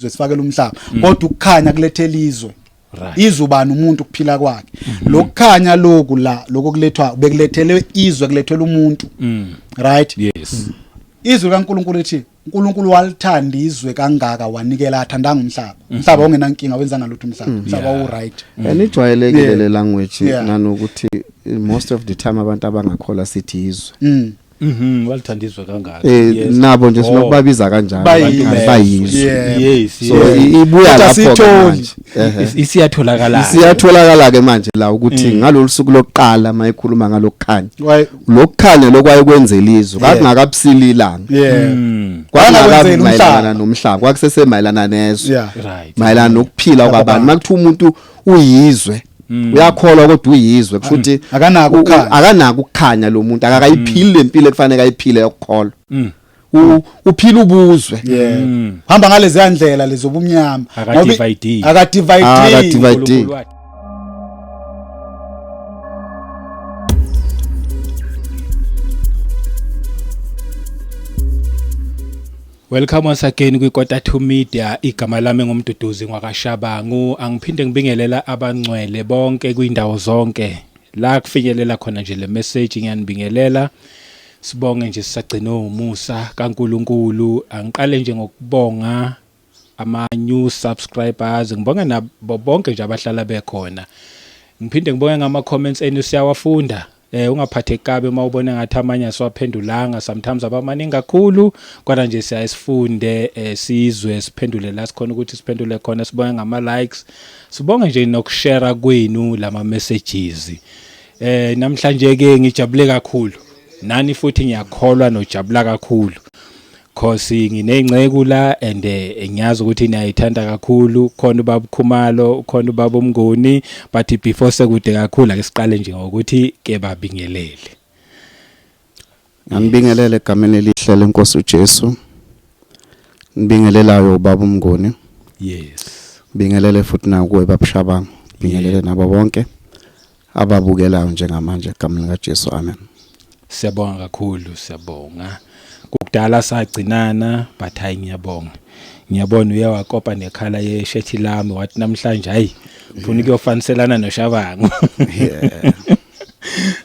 Sifakele umhlaba, kodwa ukukhanya kulethela izwe. Izwe ubani umuntu ukuphila kwakhe. Lokukhanya lokhu la lokho kulethwa bekulethele izwe, kulethele umuntu. Right? Yes. Izwi kaNkulunkulu lithi uNkulunkulu walithanda izwe kangaka, wanikela, athandanga umhlaba. Umhlaba ongenankinga, wenzanga lutho umhlaba. Umhlaba u right. And ijwayelekile le language, nanokuthi most of the time abantu abangakholwa sithi izwe. Walithanda izwe kangaka. Nabo nje sinokubabiza kanjalo. Bayizwe. Bayizwe. So ibuya Kodwa lapho ke asiyitholi. manje. Isiyatholakala. Isiyatholakala ke manje la ukuthi ngalolu suku lokuqala mayikhuluma ngalokukhanya. Why? Lokukhanya lokwayekwenzela izwe kwakungakabusili ilanga. Kwakungakabi Kwakungakwenzeli mayelana umhlaba. nomhlaba, kwakusesemayelana nezwe. Mayelana nokuphila kwabantu. Makuthiwa umuntu uyizwe, uyakholwa kodwa uyizwe, kusho ukuthi Akanako ukukhanya. Akanako ukukhanya lo muntu, akakayiphili lempilo ekufanele ayiphile yokukholwa. Uphila ubuzwe. Hamba ngalezi ndlela lezobumnyama. Aka-divide. Aka-divide. Aka-divide. uNkulunkulu wathi. Welcome once again kwi Kota 2 Media. Igama lami nguMduduzi ngwakaShabangu. Angiphinde ngibingelela abangcwele bonke kwindawo zonke la kufinyelela khona nje le message, ngiyanibingelela. Sibonge nje sisagcina umusa kaNkuluNkulu. Angiqale nje ngokubonga ama new subscribers, ngibonge nabo bonke nje abahlala bekhona. Ngiphinde ngibonge ngama comments enu, siyawafunda. Ungaphatheki kabi uma ubona ngathi amanye asiwaphendulanga, sometimes abamaningi kakhulu, kodwa nje siyasifunde, sizwe, siphendule la sikhona ukuthi siphendule khona. Sibonge ngama likes, sibonge nje nokushare kwenu lama messages. Namhlanje ke ngijabule kakhulu nani, futhi ngiyakholwa nojabula kakhulu, cause nginey'nceku la and ngiyazi ukuthi niyayithanda kakhulu. Khona ubaba Khumalo, khona ubaba uMnguni, but before sekude kakhulu ake siqale nje ngokuthi ke babingelele. Nganibingelele egameni elihle lenkosi uJesu. Nibingelelayo ubaba uMnguni. Bingelele futhi nakuwe baba Shabangu. Bingelele nabo bonke ababukelayo njengamanje egameni likaJesu. Amen. Siyabonga kakhulu, siyabonga. Kukudala sagcinana, but hayi ngiyabonga. Ngiyabona uye wakopa nekhala yeshethi lami, wathi namhlanje hayi ufuna ukuyofaniselana noShabangu.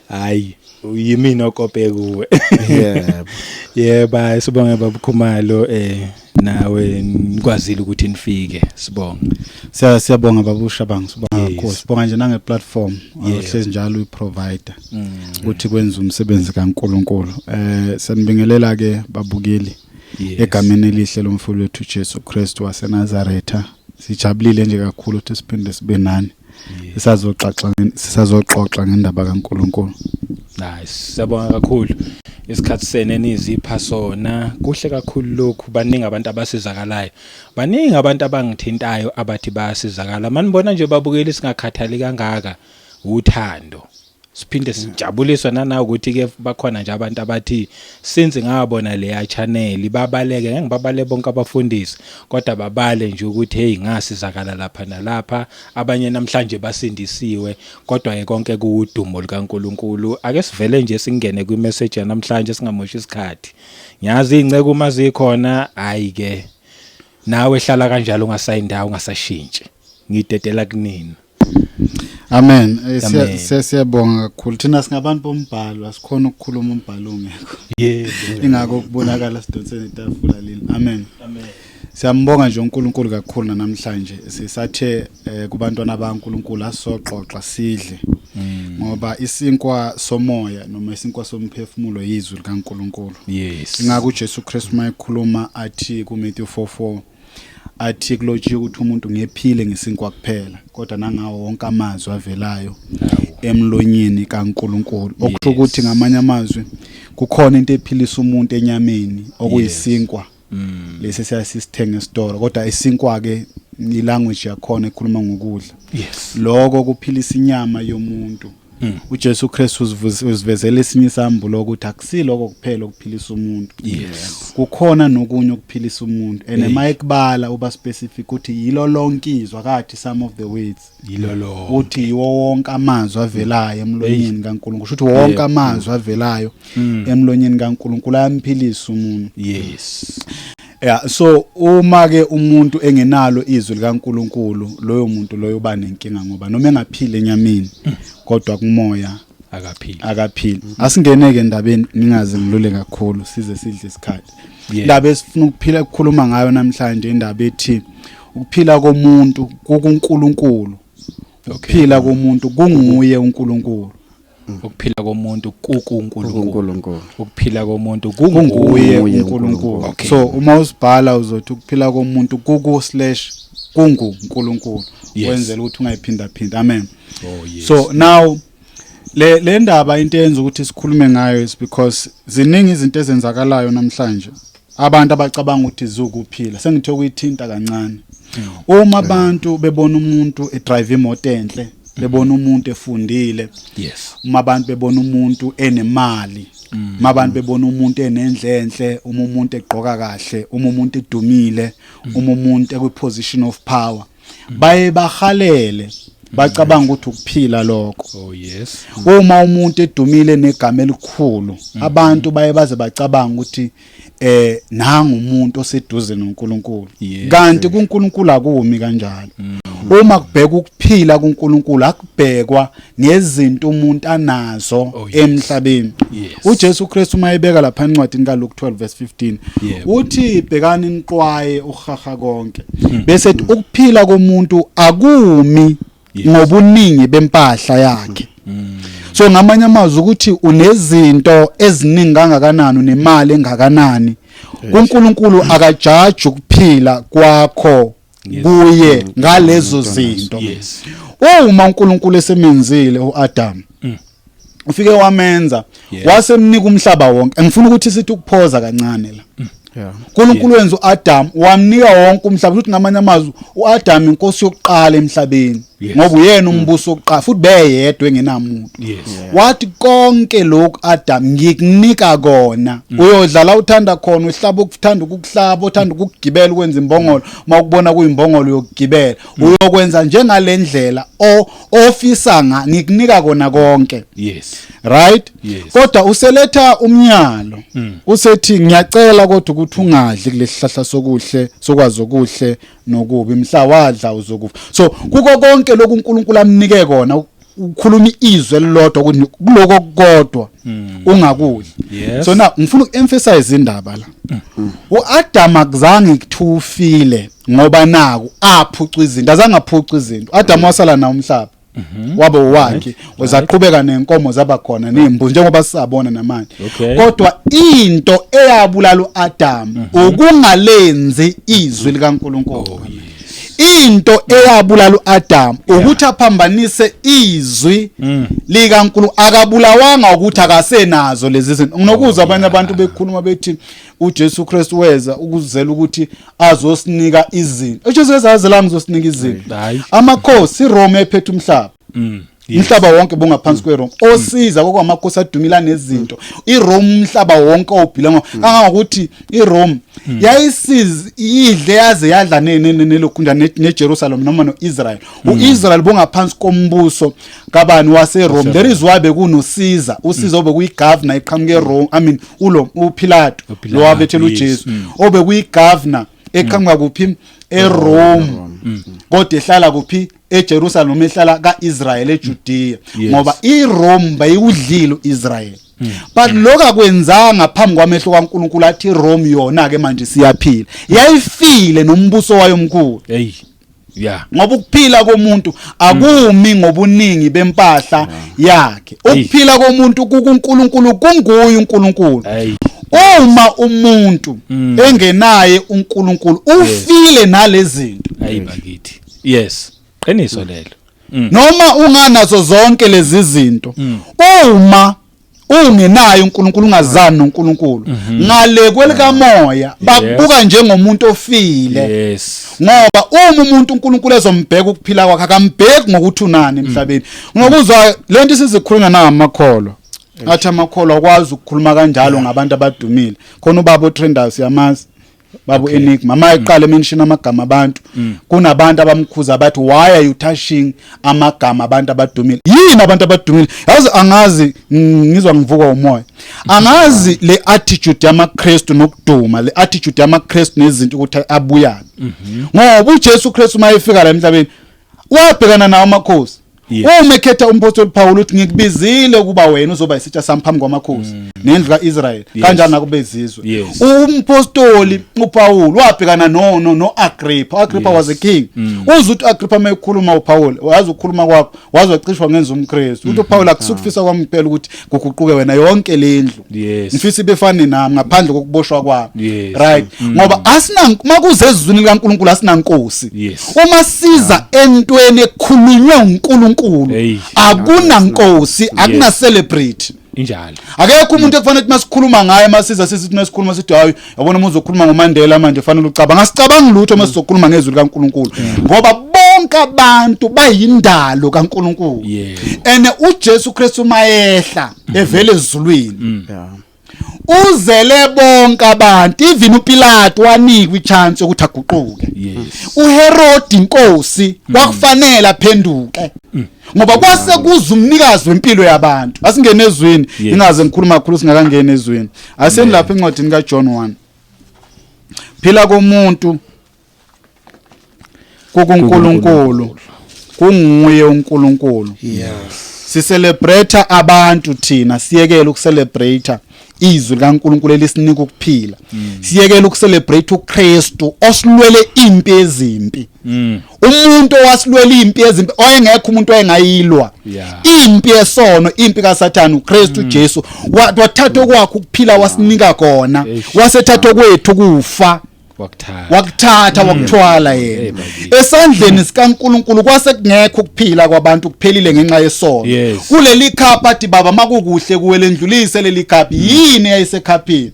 Hayi, yimina okope kuwe. Yebo, sibonge baba Khumalo, nawe nikwazile ukuthi nifike, sibonge. Siyabonga baba uShabangu, sibonga kakhulu. Sibonga nje nange platform ohlezi njalo uyiprovider ukuthi kwenze umsebenzi kaNkuluNkulu. Sanibingelela ke babukeli egameni elihle lomfulu wethu Jesu Kristu waseNazaretha. Sijabulile nje kakhulu ukuthi siphinde sibe nani. Sisazoxoxa ngendaba kaNkuluNkulu. Nice. Siyabonga kakhulu. Isikhathi sene nizipha sona. Kuhle kakhulu lokhu, baningi abantu abasizakalayo. Baningi abantu abangithintayo abathi bayasizakala. Manibona nje babukeli singakhathali kangaka uthando. Siphinde sijabuliswe nana ukuthi ke bakhona nje abantu abathi since ngabona leya channel babaleke, ngeke ngibabale bonke abafundisi, kodwa babale nje ukuthi hey ngasizakala lapha nalapha, abanye namhlanje basindisiwe, kodwa ke konke kuwudumo likaNkuluNkulu. Ake sivele nje singene kwi message namhlanje singamoshi isikhathi. Ngiyazi inceku uma zikhona, hayi ke nawe hlala kanjalo ungasayindawo, ungasashintshi. Ngidedela kunini. Amen. Amen. Siyabonga kakhulu. Thina singabantu bombhalo, asikhona ukukhuluma umbhalo ungekho. Ingakho kubonakala sidonse netafula leli. Amen. Amen. Siyambonga nje uNkulunkulu kakhulu namhlanje. Sisathe kubantwana baNkulunkulu asoxoxa sidle. Ngoba isinkwa somoya noma isinkwa somphefumulo yizwi likaNkulunkulu. Ingakho uJesu Kristu mayekhuluma athi kuMatthew 4:4 athi kulotshiwe ukuthi umuntu ngephile ngesinkwa kuphela, kodwa nangawo wonke amazwi avelayo emlonyeni kaNkulunkulu. Okusho ukuthi ngamanye amazwi kukhona into ephilisa umuntu enyameni okuyisinkwa. Lesi siyasisithenga esitolo, kodwa isinkwa ke ilanguage yakhona ekhuluma ngokudla. Lokho kuphilisa inyama yomuntu. uJesu Kristu uzivezela esinye isambulo ukuthi akusiloko kuphela okuphilisa umuntu. Kukhona nokunye okuphilisa umuntu. And mayekubala uba specific ukuthi yilo lonke izwi, akathi some of the words. Yilo lonke. Uthi yiwo wonke amazwi avelayo emlonyeni kaNkulunkulu. Kusho ukuthi wonke amazwi avelayo emlonyeni kaNkulunkulu ayamphilisa umuntu. Yeah, so uma ke umuntu engenalo izwi likaNkuluNkulu, loyo muntu loyo uba nenkinga, ngoba noma engaphili enyameni, kodwa kumoya akaphili. Akaphili. Asingeneke endabeni, ngingaze ngilule kakhulu, size sidle isikhathi. Indaba esifuna ukuphila ukukhuluma ngayo namhlanje, indaba ethi ukuphila komuntu kukuNkulunkulu. Ukuphila komuntu kunguye uNkulunkulu. Ukuphila komuntu kukuNkulunkulu. uNkulunkulu. Ukuphila komuntu kunguye kunguye. Kunguye uNkulunkulu. Okay. So uma usibhala uzothi ukuphila komuntu kuku slash kungu uNkulunkulu, wenzela ukuthi ungayiphinda phinda. Amen. Oh yes. So now le ndaba, into eyenza ukuthi sikhulume ngayo is because ziningi izinto ezenzakalayo namhlanje abantu abacabanga ukuthi zukuphila. Sengithe ukuyithinta kancane. Uma abantu bebona umuntu edrive imoto enhle, bebona umuntu efundile, uma abantu bebona umuntu enemali, uma abantu bebona umuntu enendle enhle, uma umuntu egqoka kahle, uma umuntu edumile, uma umuntu ekwi position of power, baye bahalele bacabanga ukuthi ukuphila lokho. Oh yes. Uma umuntu edumile negama elikhulu, abantu baye baze bacabanga ukuthi nangu umuntu oseduze noNkulunkulu, kanti kuNkulunkulu akumi kanjalo. Uma kubheka ukuphila kuNkulunkulu, akubhekwa ngezinto umuntu anazo emhlabeni. UJesu Kristu uma ebeka lapha encwadini kaLuke 12 verse 15, uthi bhekani niqwaye uhaha konke, bese ethi ukuphila komuntu akumi ngobuningi bempahla yakhe. So ngamanye amazwi, ukuthi unezinto eziningi kangakanani, unemali engakanani, kuNkulunkulu akajaji ukuphila kwakho kuye ngalezo zinto. Uma uNkulunkulu esemenzile uAdam, ufike wamenza, wasemnika umhlaba wonke. Ngifuna ukuthi sithi ukuphoza kancane la. uNkulunkulu wenza uAdam, wamnika wonke umhlaba, futhi ngamanye amazwi uAdam inkosi yokuqala emhlabeni, ngoba uyena umbuso wokuqala, futhi beyedwa engenamuntu. Wathi konke lokhu, Adam, ngikunika kona, uyodlala uthanda khona, uhlaba ukuthanda ukukuhlaba, uthanda ukugibela ukwenza imbongolo, mawukubona kuyimbongolo uyokugibela, uyokwenza njengalendlela o ofisa nga, ngikunika kona konke. Right? Yes. Kodwa useletha umnyalo, usethi ngiyacela kodwa ukuthi ungadli kulesihlahla sokuhle sokwazi okuhle nokubi, mhla wadla uzokufa. So kuko konke lokhu uNkulunkulu amnike kona, ukhuluma izwi elilodwa ukuthi kuloko kodwa ungakudli. So now ngifuna uku-emphasize indaba la. uAdam akuzange kuthiwa ufile ngoba naku aphuca izinto. Azange aphuca izinto. Adam wasala nawo umhlaba, wabe owakhe, uzaqhubeka nenkomo zaba khona nezimbuzi njengoba sisabona namanje. Kodwa into eyabulala uAdam ukungalenzi izwi likaNkulunkulu. Into eyabulala uAdam ukuthi aphambanise izwi likaNkulunkulu. Akabulawanga ukuthi akasenazo lezi zinto. Nginokuzwa abanye abantu bekhuluma bethi uJesu Kristu weza ukuzela ukuthi azosinika izinto. UJesu Kristu azelanga uzosinika izinto. Hayi. Amakhosi iRome ephethe umhlaba, umhlaba wonke bongaphansi kweRome. Osiza kokwamakhosi adumila nezinto iRome, umhlaba wonke owubhila, kangangokuthi iRome yayisiza idle yaze yadla nelokhunja neJerusalem noma noIsrael. uIsrael bongaphansi kombuso kabani? WaseRome. There is why bekunoSiza, uSiza obekuyigovernor eqhamuke eRome, I mean ulo uPilato, uPilato, lo wabethela uJesu, obekuyigovernor eqhamuka kuphi? eRome, kodwa ehlala kuphi? eJerusalem, noma ehlala kaIsrael eJudea, ngoba iRome bayiwudlile uIsrael. But lokho akwenzanga phambi kwamehlo kaNkulunkulu athi iRome yona ke manje siyaphila. Yayifile nombuso wayo omkhulu. Hey, yeah. Ngoba ukuphila komuntu akumi ngobuningi bempahla yakhe. Ukuphila komuntu kukuNkulunkulu, kunguye uNkulunkulu. Hey. Uma umuntu engenaye uNkulunkulu, ufile nalezi zinto. Hayi bakithi, yes, qiniso lelo. Noma unganazo zonke lezi zinto, uma ungenayo uNkulunkulu, ungazani noNkulunkulu, ngale kwelikamoya bakubuka njengomuntu ofile. Ngoba uma umuntu uNkulunkulu ezombheka ukuphila kwakhe, akambheki ngokuthi unani emhlabeni. Ngokuzwa lento isizikhulunywa nangamakholwa, athi amakholwa akwazi ukukhuluma kanjalo ngabantu abadumile. Khona ubaba otrendayo, siyamazi. Babu Enigma uma eqala mention amagama abantu, kunabantu abamkhuza bathi, "Why are you touching amagama abantu abadumile?" Yini abantu abadumile? Yazi, angazi, ngizwa ngivuka umoya. Angazi le attitude yamaKristu nokuduma, le attitude yamaKristu nezinto ukuthi abuyani, ngoba uJesu Kristu mayefika la emhlabeni wabhekana nawo amakhosi. Uma ekhetha umpostoli Paul, uthi, "Ngikubizile ukuba wena uzoba isitsha sami phambi kwamakhosi nendlu kaIsrael, kanjani nakubezizwe." Umpostoli uPaul wabhekana no Agrippa. Agrippa was a king. Uze uthi Agrippa mayekhuluma uPaul, wazi ukukhuluma kwakho, wazi wacishwa ngenza umKristu. Uthi uPaul, "Akusukufisa kwami kuphela ukuthi kuguquke wena, yonke lendlu ngifisa ibefane nami ngaphandle kokuboshwa kwami." Right, ngoba asina, makuze ezwini likaNkulunkulu asinankosi. Uma siza entweni ekhulunywe uNkulunkulu, Hey. akunankosi, akuna celebrity. Injalo. Akekho umuntu ekufanele ukuthi masikhuluma ngaye, masiza sithi masikhuluma sithi, "Hayi, yabona, uma uzokhuluma ngoMandela manje fanele ucabanga." Asicabangi lutho uma sizokhuluma ngezwi likaNkulunkulu, ngoba bonke abantu bayindalo kaNkulunkulu. And uJesu Kristu mayehla evele ezulwini, uzele bonke abantu. Even uPilato wanikwa ichance yokuthi aguquke. uHerod inkosi kwakufanele aphenduke, ngoba kwase kuza umnikazi wempilo yabantu. Asingene ezwini. Ingaze ngikhuluma kakhulu singakangeni ezwini. Aseni lapha encwadini kaJohn 1. Phila komuntu kukuNkulunkulu, kunguye uNkulunkulu. Sicelebrate abantu thina, siyekele ukucelebrate izwi likaNkulunkulu elisinika ukuphila, siyekele ukucelebrate uKristu osilwele impi ezimpi, umuntu owasilwela impi ezimpi oyengekho umuntu oyengayilwa, impi yesono, impi kaSathane. uKristu Jesu wathatha okwakhe ukuphila wasinika kona. Eish. Wasethatha kwethu kufa. Wakuthatha. Wakuthatha, wakuthwala Hey, yena. bakithi. Esandleni sikaNkulunkulu kwase kungekho ukuphila kwabantu, kuphelile ngenxa yesono. Kuleli cup athi, "Baba, makukuhle kuwe, lendlulise leli cup." Yini yayisekhaphini?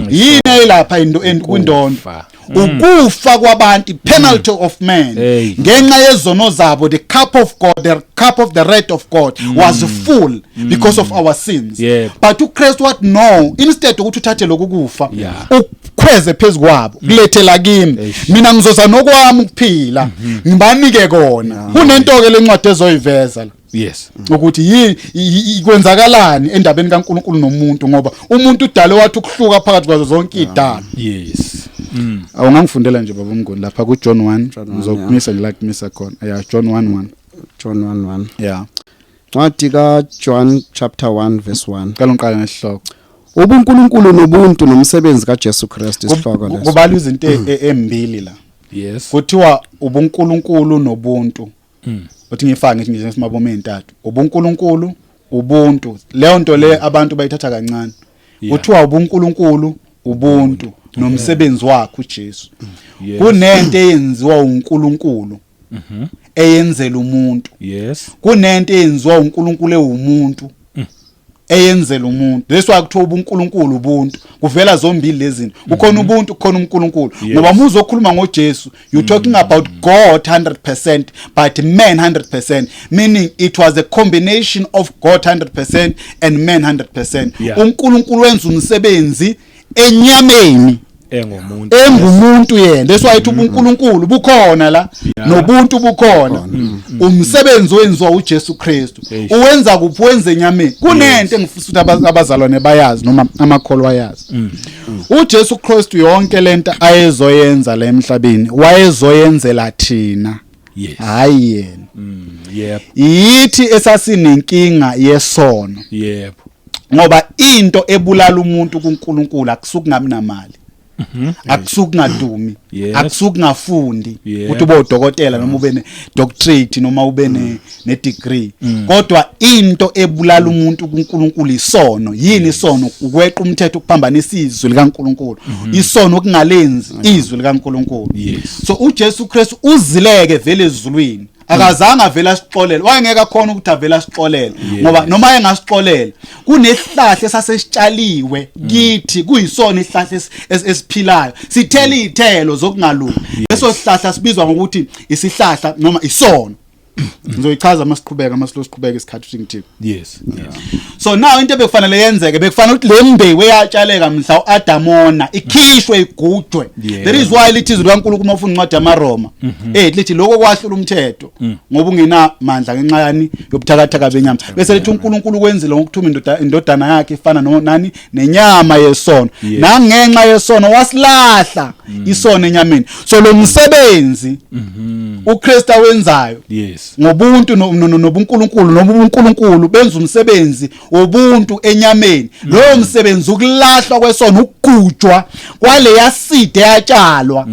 Yini ayilapha into kwindondo? Ukufa. Ukufa kwabantu, penalty of man. Hey. Ngenxa yezono zabo, the cup of God, the cup of the wrath of God was full because of our sins. But uKristu wathi, "No, instead ukuthi uthathe lokhu kufa ukhweze phezukwabo, kulethela kimi, Eish. mina ngizoza nokwami ukuphila ngibanike kona." Kunento ke lencwadi ezoyiveza la ukuthi kwenzakalani endabeni kaNkulunkulu nomuntu, ngoba umuntu udale wathi ukuhluka phakathi kwazo zonke idalo. Awungangifundela nje, baba uMnguni, lapha kuJohn 1? John 1. Ngizokumisa nje la kumisa khona, yeah, John 1:1. John 1:1. Yeah. Ncwadi ka John chapter 1 verse 1. Qala ngiqala ngesihloko. Ubunkulunkulu nobuntu nomsebenzi kaJesu Kristu, isihloko leso. Kubalwa izinto embili la. Kuthiwa ubunkulunkulu nobuntu. Uthi ngifake ngithi nje simabome ezintathu: ubunkulunkulu, ubuntu. Leyo nto le abantu bayithatha kancane. Kuthiwa ubunkulunkulu, ubuntu nomsebenzi wakhe uJesu. Kunento eyenziwa uNkulunkulu eyenzela umuntu. Kunento eyenziwa uNkulunkulu ewumuntu eyenzela umuntu. That's why kuthiwa ubunkulunkulu, ubuntu. Kuvela zombili lezi zinto, kukhona ubuntu, kukhona uNkulunkulu. Ngoba uma uzokhuluma ngoJesu, you talking about God 100% but man 100%, meaning it was a combination of God 100% and man 100%. uNkulunkulu wenza umsebenzi enyameni engumuntu. Engumuntu yena. That's why ithi ubunkulunkulu bukhona la nobuntu bukhona. Umsebenzi wenziwa uJesu Kristu. Eish. Uwenza kuphi? Wenza enyameni. Kunento engifisa ukuthi abazalwane bayazi noma amakholwa ayazi. uJesu Kristu yonke lento ayezoyenza la emhlabeni wayezoyenzela thina, hayi yena. Yithi esasinenkinga yesono, ngoba into ebulala umuntu kuNkulunkulu akusuki ngabi namali, akusuki ngadumi, akusuki ngafundi ukuthi ube udokotela noma ube ne doctorate noma ube ne degree, kodwa into ebulala umuntu kuNkulunkulu isono. Yini isono? Ukweqa umthetho, ukuphambanisa izwi likaNkulunkulu. Isono ukungalenzi izwi likaNkulunkulu. So uJesu Kristu uzileke vele ezulwini, akazange avele asixolele. Wayengeke akhona ukuthi avele asixolele, ngoba noma engasixolela kunesihlahla esasesitshaliwe kithi, kuyisona isihlahla esiphilayo sithela izithelo zokungalungi. Leso sihlahla sibizwa ngokuthi isihlahla noma isono. Ngizoyichaza masiqhubeka, masilo siqhubeka isikhathi ukuthi ngithini. Yes. So now into ebekufanele yenzeke, bekufanele ukuthi le mbewu eyatshaleka mhla uAdam ona ikhishwe, igujwe. That is why lithi izwi likaNkulunkulu, uma ufunda incwadi yamaRoma, lithi lokho kwahlula umthetho ngoba ungena mandla ngenxa yani yobuthakathaka benyama, bese lithi uNkulunkulu kwenzile ngokuthuma indodana yakhe ifana no nani nenyama yesono, nangenxa yesono wasilahla isono enyameni. So lo msebenzi uKristu awenzayo ngobuntu nobuNkulunkulu, noma ubuNkulunkulu benza umsebenzi wobuntu enyameni, loyo msebenzi ukulahlwa kwesono, ukugujwa kwaleya seed eyatshalwa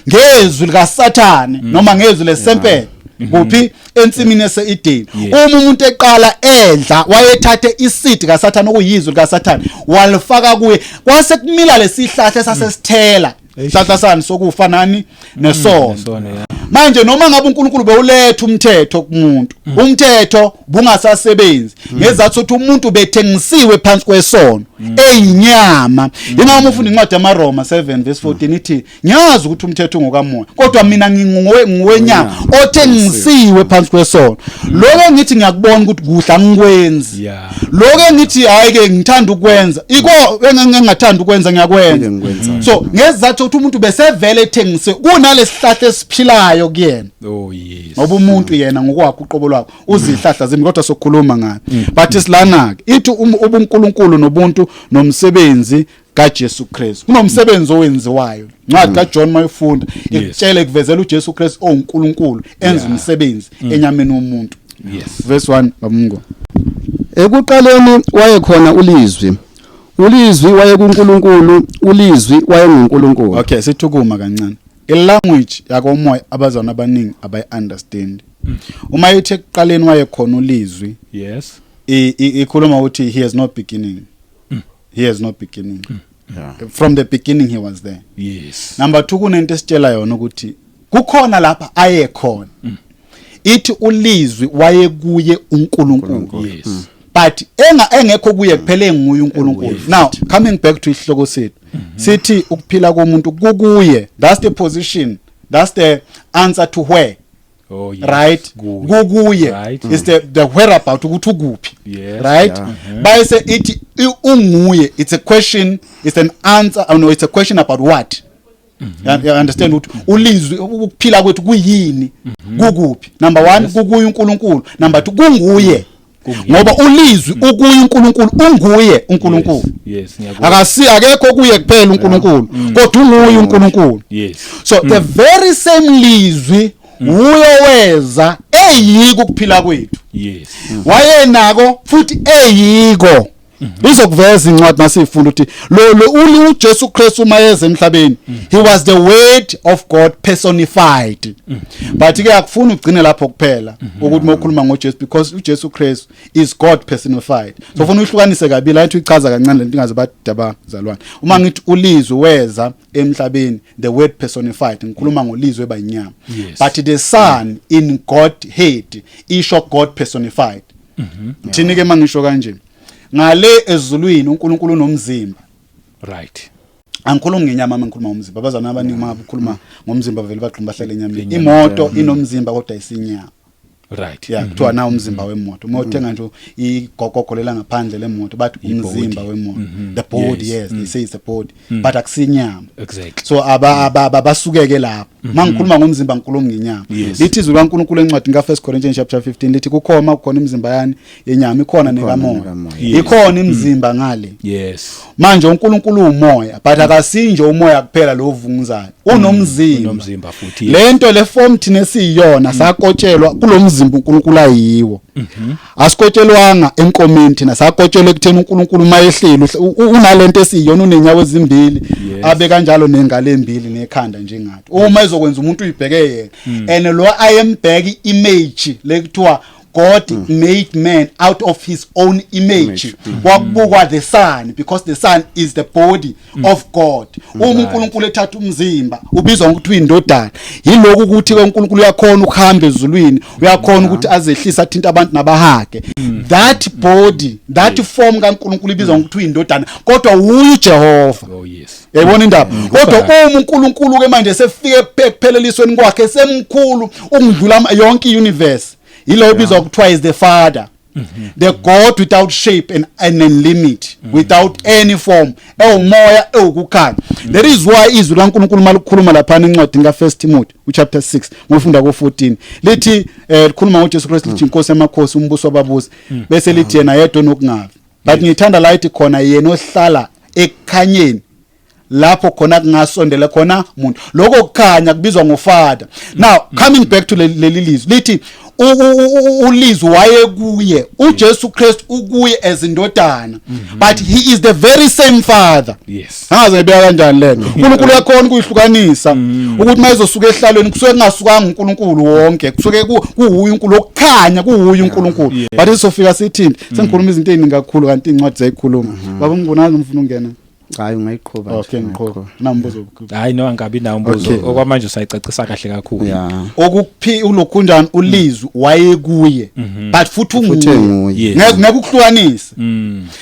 ngezwi likaSathane noma ngezwi lesempene kuphi ensimini yase-Eden. Uma umuntu eqala edla, wayethathe iseed kaSathane, okuyizwi likaSathane, walifaka kuye, kwase kumila lesihlahla esasesithela sihlahla sani sokufa nani nesono. Nesono, yeah. Manje noma ngabe uNkulunkulu bewuletha umthetho kumuntu, umthetho bungasasebenzi ngezathu ukuthi umuntu bethengisiwe phansi kwesono eyinyama. Ingakho uma ufunda incwadi yamaRoma 7 verse 14 ithi, "Ngiyazi ukuthi umthetho ungokamoya, kodwa mina nginguwe nguwenyama othengisiwe phansi kwesono. Lokho ngithi ngiyakubona ukuthi kuhle, angikwenzi. Lokho engithi hayi ke ngithanda ukwenza, iko engingathanda ukwenza ngiyakwenza." Engikwenzayo. So ngezathu ukuthi umuntu besevele ethengise kunalesihlahla esiphilayo kuyena, oh yes ngoba umuntu yena ngokwakhe uqobo lwakhe uzihlahla zimi, kodwa sokukhuluma ngayo. But silana ke ithi ubuNkulunkulu nobuntu nomsebenzi kaJesu Kristu, kunomsebenzi owenziwayo. Incwadi kaJohn mayifunda ikutshele, kuvezela uJesu Kristu owuNkulunkulu enza umsebenzi enyameni womuntu. Verse 1, babungo. Ekuqaleni wayekhona ulizwi. Ulizwi wayekuNkulunkulu, ulizwi wayenguNkulunkulu. Okay, sithukuma kancane. Ilanguage yakomoya abazalwane abaningi abayi-understand. Uma ithi ekuqaleni wayekhona ulizwi, ikhuluma ukuthi he has no beginning, he has no beginning. From the beginning he was there. Number 2, kunento esitshela yona ukuthi kukhona lapha ayekhona. Ithi ulizwi wayekuye uNkulunkulu, but engekho kuye kuphela, enguye uNkulunkulu. Now coming back to isihloko sethu, sithi ukuphila komuntu kukuye. That's the position, that's the answer to where. Right? Kuye. Kukuye is the whereabout, ukuthi ukuphi. Right, bayise ithi unguye. It's a question, it's an answer, oh no, it's a question about what. You understand ukuthi ulizwi, ukuphila kwethu kuyini, kukuphi? Number 1, kukuye uNkulunkulu. Number 2, kunguye, ngoba ulizwi ukuye uNkulunkulu, unguye uNkulunkulu. Yes, ngiyakuzwa. Akasi akekho kuye kuphela uNkulunkulu, kodwa unguye uNkulunkulu. So the very same lizwi uyo weza eyiko ukuphila kwethu. Wayenako futhi eyiko. Izokuveza incwadi masifunda ukuthi lo uli uJesu Kristu uma yeza emhlabeni, he was the word of God personified. But ke akufuni ugcine lapho kuphela ukuthi mokhuluma ngoJesu, because uJesu Kristu is God personified. So ufuna uhlukanise kabili la, uyichaza kancane lento ingaze badaba zalwane. Uma ngithi ulizwi weza emhlabeni, the word personified, ngikhuluma ngolizwi ebayinyama. But the son in Godhead isho God personified. Thini ke mangisho kanje, ngale ezulwini uNkulunkulu unomzimba. Angikhulumi ngenyama uma ngikhuluma ngomzimba. Abazalwane abaningi uma ukhuluma ngomzimba vele bagquma bahlale enyameni. Imoto inomzimba kodwa isinyama. Yeah, kuthiwa na umzimba wemoto, uma uthenga nje igogogo lela ngaphandle lemoto, bathi umzimba wemoto, the body. Yes, they say it's a body, but akusinyama. So aba basukeke lapho. Mangikhuluma ngomzimba, ngikhuluma ngenyama. Lithi izwi kaNkulunkulu encwadini ka1 Corinthians chapter 15, lithi kukhona kukhona imizimba yani yenyama, ikhona nekamoya. Nekamoya. Ikhona imizimba ngale. Manje uNkulunkulu umoya, but akasinje umoya kuphela lo vunguzayo, unomzimba. Unomzimba futhi. Lento le form thina esiyiyona sakotshelwa kulomzimba uNkulunkulu ayiwo. Asikotshelwanga enkomeni thina, sakotshelwa ekutheni uNkulunkulu mayehleli unalento esiyiyona, unenyawo ezimbili, abe kanjalo nengalo embili nekhanda njengathi. Uma ezokwenza umuntu uyibheke yena, and lo ayembheka image lekuthiwa God made man out of his own image, kwakubukwa the son, because the son is the body of God. Uma uNkulunkulu ethatha umzimba ubizwa ngokuthi uyindodana. Yilokhu ukuthi ke uNkulunkulu uyakhona ukuhamba ezulwini, uyakhona ukuthi azehlise, athinta abantu nabahage. That body, that form kaNkulunkulu ibizwa ngokuthi uyindodana, kodwa uyu uJehova. Yayibona indaba? Kodwa uma uNkulunkulu ke manje sefike ekuphelelisweni kwakhe, semkhulu ukudlula yonke iuniverse. Yilo obizwa kuthiwa is the Father, the God without shape and limit, without any form, ewumoya, ewukukhanya. That is why izwi laNkulunkulu malikhuluma lapha encwadini ka1 Timothy uchapter 6, ngofunda ko14, lithi likhuluma ngoJesu Christ, lithi inkosi yamakhosi, umbuso wababusi, bese lithi yena yedwa onokungafi. But ngithanda la ithi khona yena ohlala ekukhanyeni lapho khona kungasondela khona umuntu. Lokho kukhanya kubizwa ngoFather. Now, coming back to leli lizwi, lithi ulizwi wayekuye. uJesu Christ ukuye as indodana, but he is the very same Father. Angaze ngibeka kanjani lento. uNkulunkulu uyakhona ukuyihlukanisa ukuthi mayizosuka ehlalweni kusuke kungasukanga uNkulunkulu wonke, kusuke kuwuye uNkulunkulu okukhanya, kuwuye uNkulunkulu. But isofika sithini, sengikhuluma izinto eziningi kakhulu kanti incwadi zayikhuluma. Baba, ngibonani, ngifuna ungena. Hayi, ungayiqhuba nje, Okay, ngiqhuba. Ungayiqhuba. Nambuzo. Hayi no, angabi nawo umbuzo. Okwamanje usayicacisa kahle kakhulu. Okuphi ulokhunjani, ulizwi wayekuye, but futhi futhi unguye. Enguye. Ngeke ukuhlukanise.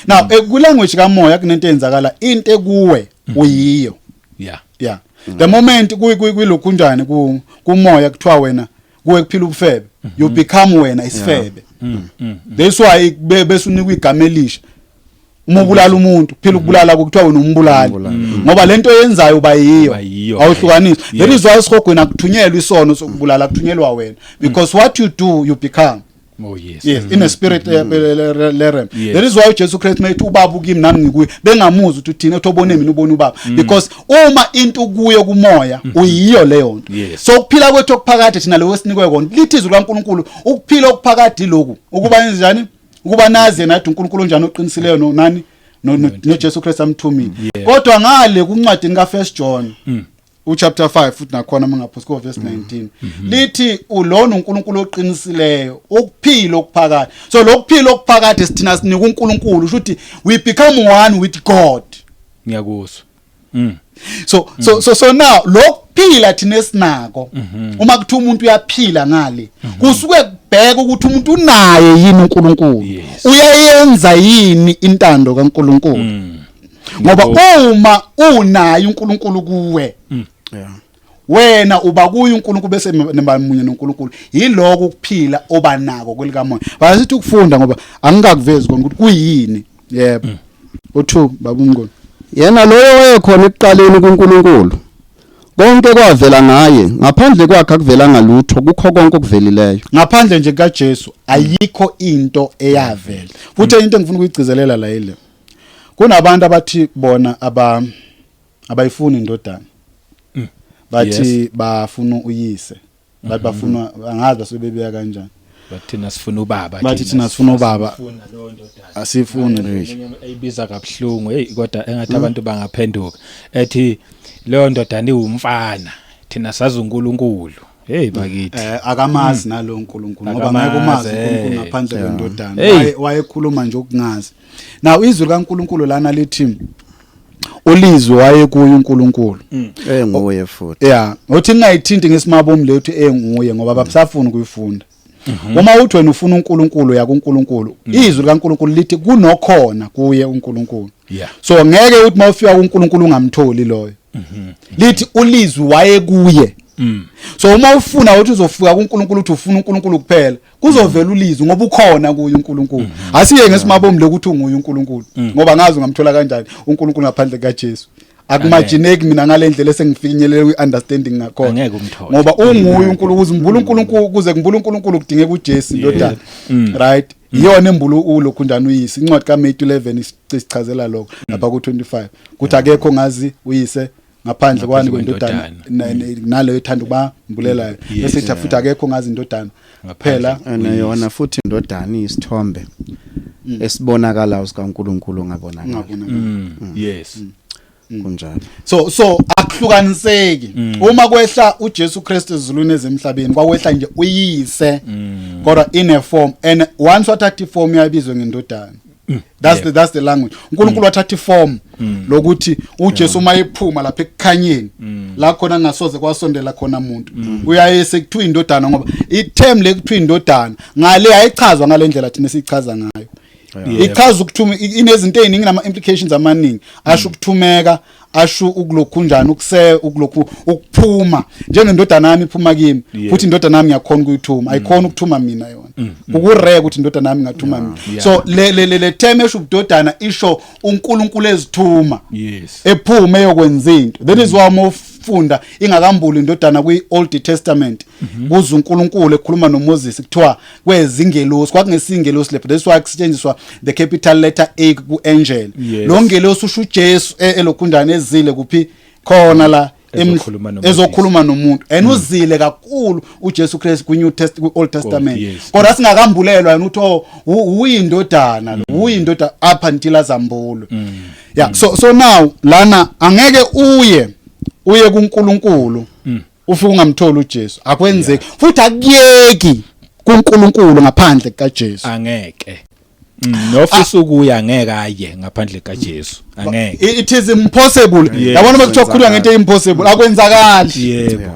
Now, ku language kamoya kunento eyenzakala, into ekuwe uyiyo. Yeah, the moment kuyilokhunjani, kumoya kuthiwa wena kuwe kuphila ubufebe, you become wena isifebe. That's why bese unikwa igama elisha. Uma ubulala umuntu, phila ukubulala, kuthiwa wena umbulali, ngoba lento oyenzayo uba yiyo. Uba yiyo. Awuhlukanisi. That is why esihogweni akuthunyelwa isono sokubulala, kuthunyelwa wena, because what you do, you become. Oh yes. Yes, in a spirit realm. That is why uJesu Christ mayethi ubaba ukimi nami ngikuye, bengamuzwa ukuthi uthini, ethi obone mina ubone ubaba, because uma into kuyo kumoya uyiyo leyo nto. So ukuphila kwethu okuphakade thina lokho esinikwe kona, lithi izwi likaNkulunkulu, ukuphila okuphakade lokhu ukuba njani? Ukuba nazi yena athi uNkulunkulu onjani oqinisileyo, no nani, noJesu Christ amthumile. Kodwa ngale kuncwadini kaFirst John uchapter 5 futhi nakhona mangaphosi ko verse 19, lithi ulona uNkulunkulu oqinisileyo, ukuphila okuphakade. So lokuphila okuphakade sithina sinika uNkulunkulu, usho ukuthi we become one with God. Ngiyakuzwa. So now lokuphila thina esinako, uma kuthiwa umuntu uyaphila ngale, kusuke kubheka ukuthi umuntu unaye yini uNkulunkulu, uyayenza yini intando kaNkulunkulu, ngoba uma unaye uNkulunkulu kuwe, wena uba kuye uNkulunkulu, bese niba munye noNkulunkulu. Yiloko ukuphila obanako kwelikamoya. Basithi ukufunda ngoba angikakuvezi kona ukuthi kuyini. Yebo, u2, baba uMnguni. Yena loyo wayekhona ekuqaleni kuNkulunkulu. Konke kwavela ngaye, ngaphandle kwakhe akuvelanga lutho kukho konke okuvelileyo. Ngaphandle nje kaJesu ayikho into eyavela. Futhi into engifuna ukuyigcizelela la ile, kunabantu abathi bona abayifuni indodana, bathi bafuna uyise, bathi bafuna, angazi basebebeka kanjani. Bathi thina sifuna ubaba. Bathi thina sifuna ubaba. Sifuna leyo ndodana. Asifuni. Omunye eyibiza kabuhlungu, hey, kodwa engathi abantu bangaphenduka, ethi leyo ndodana iwumfana, thina sazi uNkulunkulu. Hey bakithi. Akamazi nalo uNkulunkulu, ngoba ngeke Akamazi, umazi uNkulunkulu ngaphandle kwendodana. Hey. Wayekhuluma nje ukungazi. Now izwi likaNkulunkulu lana lithi ulizwi waye kuye uNkulunkulu. Enguye futhi. Yeah, uthi ningayithinti ngesimabomu lethu enguye, ngoba babusafuna ukuyifunda. Uma uthi wena ufuna uNkulunkulu, ya kuNkulunkulu, izwi likaNkulunkulu lithi kunokhona kuye uNkulunkulu. So ngeke uthi mawufika kuNkulunkulu ungamtholi loyo. Lithi ulizwi waye kuye. So uma ufuna uthi uzofika kuNkulunkulu, uthi ufuna uNkulunkulu kuphela, kuzovela ulizwi ngoba ukhona kuye uNkulunkulu. Asiye ngesimabomu lokuthi unguye uNkulunkulu, ngoba ngazi ungamthola kanjani uNkulunkulu ngaphandle kaJesu. Akumagineki mina ngalendlela esengifinyelele kwi-understanding ngakhona. Angeke umthole. Ngoba unguye uNkulunkulu, ukuze umbule uNkulunkulu, ukuze kumbule uNkulunkulu kudingeka uJesu indodana, right? Iyona embulu ulokhu njani uyise. Incwadi kaMatthew 11 isichazela lokho lapha ku25, kuthi akekho ngazi uyise ngaphandle kwani? Kwendodana. Kwendodana, naleyo ethanda ukuba mbulelayo. Bese ithi futhi akekho ngazi indodana phela. Yona futhi indodana isithombe esibonakalayo sikaNkulunkulu ongabonakala. Ungabonakala. Kunjalo. So akuhlukaniseki. Uma kwehla uJesu Kristu ezulwini ezemhlabeni, kwakwehla nje uyise, kodwa in a form, and once wathatha iform yabizwe ngendodana. That's the language. uNkulunkulu wathatha iform lokuthi uJesu uma ephuma lapha ekukhanyeni la khona ngasoze kwasondela khona umuntu, uyaye sekuthiwa indodana, ngoba iterm le kuthiwa indodana ngale ayichazwa ngalendlela thina siyichaza ngayo. Ichaza ukuthuma, inezinto eziningi, nama implications amaningi. Asho ukuthumeka, asho ukulokhunjani, ukuse ukulokhu ukuphuma, njengendodana yami iphuma kimi. Futhi indodana yami ngiyakhona ukuyithuma, ayikhona ukuthuma mina yona. Ukurare ukuthi indodana yami ingathuma mina. So le term esho ubudodana isho uNkulunkulu ezithuma, ephume eyokwenza into. That is why uma ufunda ingakambuli indodana kwi-Old Testament, kuze uNkulunkulu ekhuluma noMoses, kuthiwa kwezingelosi, kwakungesingelosi lapho. That's why kusetshenziswa the capital letter A ku-angel. Lo ngelosi usho uJesu, elokhunjani, ezile kuphi khona la Ezokhuluma noMoses. Ezokhuluma nomuntu, and uzile kakhulu uJesu Christ ku New Test, ku Old Testament. Kodwa singakambulelwa yena ukuthi, oh, uyindodana lo, uyindoda up until azambulwe. Yeah, so now lana angeke uye kuNkulunkulu ufike ungamtholi uJesu, akwenzeki, futhi akuyeki kuNkulunkulu ngaphandle kaJesu. Angeke. Nofisa ukuya angeke aye ngaphandle kaJesu, angeke. It is impossible. Yabona, bekuthiwa kukhulunywa ngento impossible, akwenzakali. Yebo,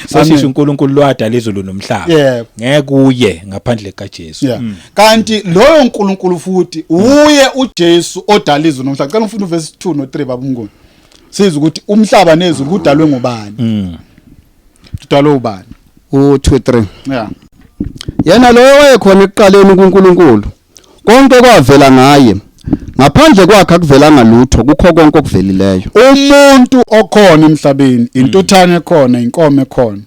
sesisho uNkulunkulu lwadala izulu nomhlaba, ngeke uye ngaphandle kaJesu. Yeah. Kanti loyo uNkulunkulu futhi uye uJesu odala izulu nomhlaba. Cela ufunda uverse 2 no 3, baba uMnguni. Sizwe ukuthi umhlaba nezulu kudalwe ngubani. Kudalwe ubani? U2 3. Yeah. Yena loyo wayekhona ekuqaleni kuNkulunkulu. Konke kwavela ngaye. Ngaphandle kwakhe akuvelanga lutho kukho konke okuvelileyo. Umuntu okhona emhlabeni, intuthane ekhona, inkomo ekhona,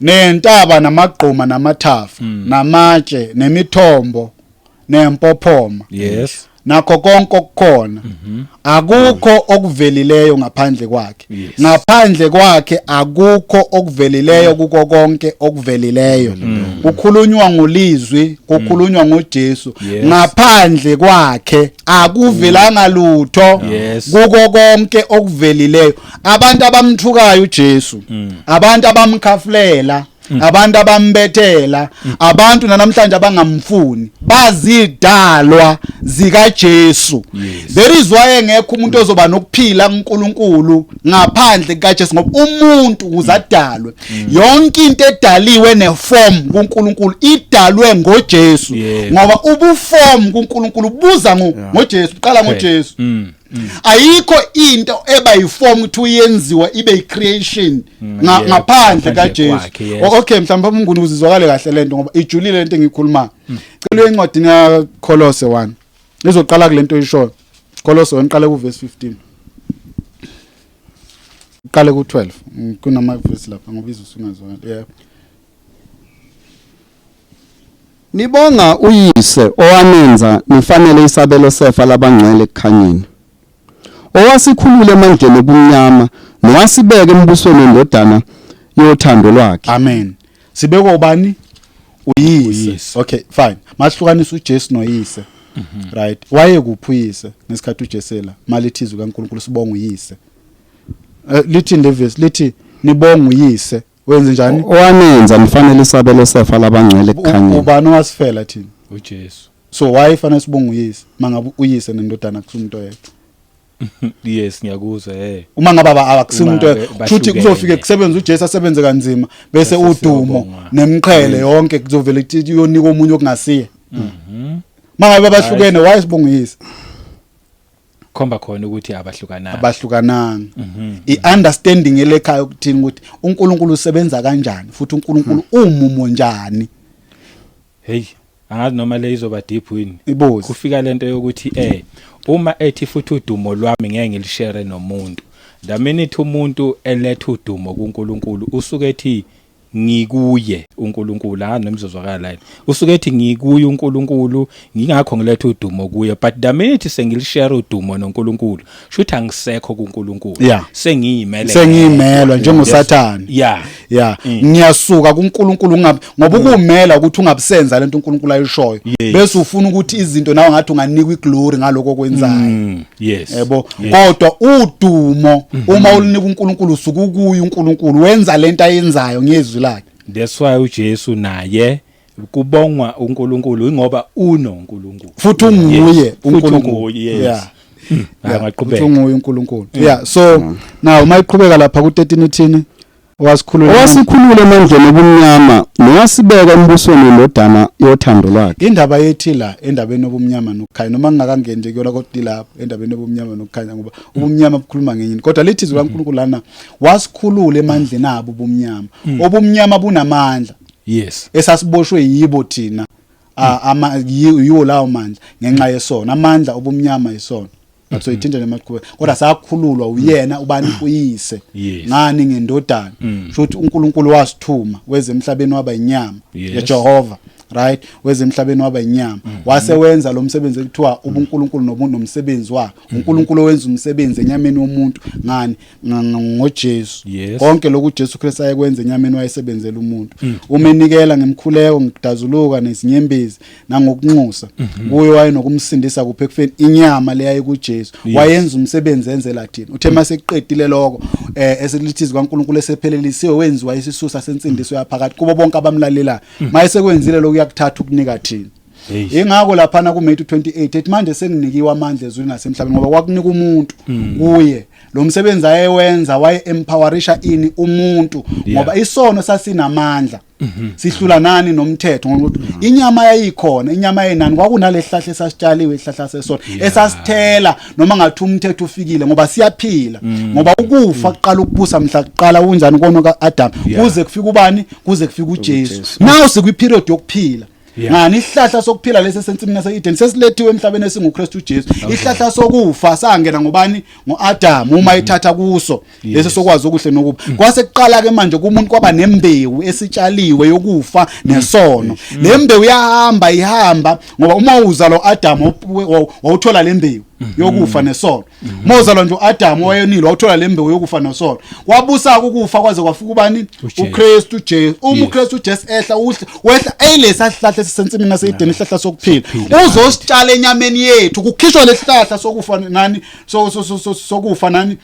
nentaba namagquma namathafa namatshe nemithombo nempophoma, nakho konke okukhona, akukho okuvelileyo ngaphandle kwakhe. Ngaphandle kwakhe akukho okuvelileyo kuko konke okuvelileyo. Kukhulunywa ngolizwi, kukhulunywa ngoJesu. Ngaphandle kwakhe akuvelanga lutho kuko konke okuvelileyo. Abantu abamthukayo uJesu, abantu abamkhafulela, abantu abambethela, abantu namhlanje abangamfuni, bazidalwa zikaJesu. There is why engekho umuntu ozoba nokuphila kuNkulunkulu ngaphandle kukaJesu, ngoba umuntu uzadalwe, yonke into edaliwe neform kuNkulunkulu idalwe ngoJesu, ngoba ubuform kuNkulunkulu buza ngoJesu, uqala ngoJesu. Ayikho into eba yiform ukuthi uyenziwa ibe yicreation ngaphandle ngaphandle kaJesu. kwakhe, yes. Okay, mhlawumbe uMnguni uzizwakale kahle lento, ngoba ijulile lento engiyikhulumayo. Cela uye encwadini yaKolose 1, izoqala kulento oyishoyo. Kolose 1, qale kuverse 15, qale ku12. Kunama verse lapha ngoba izosungazwakala, yeah. Nibonga uyise owanenza nifanele isabelo sefa labangcwele ekukhanyeni. Owasikhulula emandleni obumnyama nowasibeka embusweni wendodana yothando lwakhe. Amen. Sibekwa ubani? Uyise. Uyise. Okay, fine. Masihlukanisa uJesu noyise, right? Waye kuphi uyise ngesikhathi uJesu ela malithi izwi kaNkulunkulu sibonga uyise? Lithi le verse lithi nibonga uyise wenze njani? Owanenza nifanele isabelo sefa labangcwele ekukhanyeni. Ubani owasifela thina? uJesu. So why fanele sibonga uyise mangabe uyise nendodana kusumuntu oyedwa? Yes, ngiyakuzwa. Uma ngabe akusimuntu Uma kushuthi bahlukene. Kuzofike kusebenza uJesu, asebenze kanzima, bese Bese udumo siyobongwa. nemqhele yonke kuzovela kuthi uyonika omunye okungasiye. Mangabe bahlukene, why sibonga uyise? Khomba khona ukuthi abahlukananga. Abahlukananga. I-understanding elekhaya ukuthini, ukuthi uNkulunkulu usebenza kanjani futhi uNkulunkulu umumo njani. Hey, angazi noma le izoba deep wini. Ibuze. Kufika lento yokuthi uma ethi futhi udumo lwami ngeke ngilishare nomuntu, the minute umuntu eletha udumo kuNkulunkulu, usuke ethi ngikuye uNkulunkulu. Ah, noma izozwakala yini? Usuke ethi ngikuye uNkulunkulu, ngingakho ngiletha udumo kuye, but the minute sengilishare udumo noNkulunkulu, shuthi angisekho kuNkulunkulu. Sengiyimele. Sengiyimelwa njengoSathane. Yeah, ngiyasuka kuNkulunkulu ungabi, ngoba ukumela ukuthi ungabisenza lento uNkulunkulu ayishoyo, bese ufuna ukuthi izinto nawe ngathi unganikwa iglory ngaloko okwenzayo. Yebo, kodwa udumo uma ulinika uNkulunkulu, usuke ukuye uNkulunkulu, wenza lento ayenzayo ngezwi lakhe. That's why uJesu naye kubongwa uNkulunkulu, ingoba unoNkulunkulu. Futhi unguye Futhi uNkulunkulu. unguye, yes. Yeah, Angaqhubeka. futhi unguye uNkulunkulu. Yeah, so now mayiqhubeka lapha ku 13 ithini? Owasikhulula Owasikhulula emandleni obumnyama nowasibeka embusweni wendodana yothando lwakhe. Indaba yethi la endabeni yobumnyama nokukhanya, noma ngingakangeni nje kuyona, kodwa ilapho endabeni yobumnyama nokukhanya, ngoba ubumnyama bukhuluma ngenye into. Kodwa lithi izwi likaNkulunkulu lana, wasikhulula emandleni abo ubumnyama. Obumnyama bunamandla esasiboshwe yibo thina, yiwo lawo mandla ngenxa yesono. Amandla obumnyama yisono. So ithinta nje maqhubeka, kodwa sakhululwa uyena ubani? Uyise. Ngani? Ngendodana. Sho ukuthi uNkulunkulu wasithuma, weze emhlabeni, waba inyama. YeJehova, right? Weze emhlabeni, waba inyama, wase wenza lo msebenzi ekuthiwa ubuNkulunkulu nomsebenzi wakhe. uNkulunkulu owenza umsebenzi enyameni yomuntu. Ngani? NgoJesu. Konke lokhu uJesu Kristu ayekwenza enyameni, wayesebenzela umuntu. Uma enikela ngemkhuleko, ngikudazuluka nezinyembezi nangokunxusa kuyo wayenokumsindisa kuphi? Ekufeni. Inyama leyayi kuJesu wayenza umsebenzi enzela thina. Uthe mase kuqedile lokho, esilithi izwi kaNkulunkulu esephelelisiwe, wenziwa isisusa sensindiso yaphakathi kubo bonke abamlalelayo. Maye sekwenzile lokhu, yakuthatha ukunika thina. Ingakho laphana ku Matthew 28 ethi, "Manje senginikiwe amandla ezulwini nasemhlabeni," ngoba kwakunika umuntu kuye lo msebenzi ayewenza, waye empowerisha ini? Umuntu. Ngoba isono sasinamandla, sihlula nani? Nomthetho. Ngokuthi inyama yayikhona, inyama yenani, kwakunale sihlahla esasitshaliwe, isihlahla sesono esasithela noma ngathi umthetho ufikile, ngoba siyaphila, ngoba ukufa kuqala ukubusa mhla kuqala unjani? Kono kaAdam. Kuze kufike ubani? Kuze kufike uJesu. Now sikwi period yokuphila. Ngani? Isihlahla sokuphila lesi esensimini yase-Eden sesilethiwe emhlabeni, esinguKristu Jesu. Isihlahla sokufa sangena ngobani? NgoAdam, uma ethatha kuso lesi sokwazi okuhle nokubi. Kwase kuqala ke manje kumuntu kwaba nembewu esitshaliwe yokufa nesono. Le mbewu yahamba ihamba, ngoba uma uzalwa uAdam wawuthola le mbewu yokufa nesono. Uma uzalwa nje uAdam wayonile, wawuthola le mbewu yokufa nesono. Wabusa ukufa kwaze kwafika ubani? UJesu. UKristu Jesu. Uma uKristu Jesu ehla, uhle wehla eyilesa sihlahla esisensimini naseEden, isihlahla sokuphila. Uzositshala enyameni yethu, kukhishwa lesihlahla sokufa nani, sokufa nani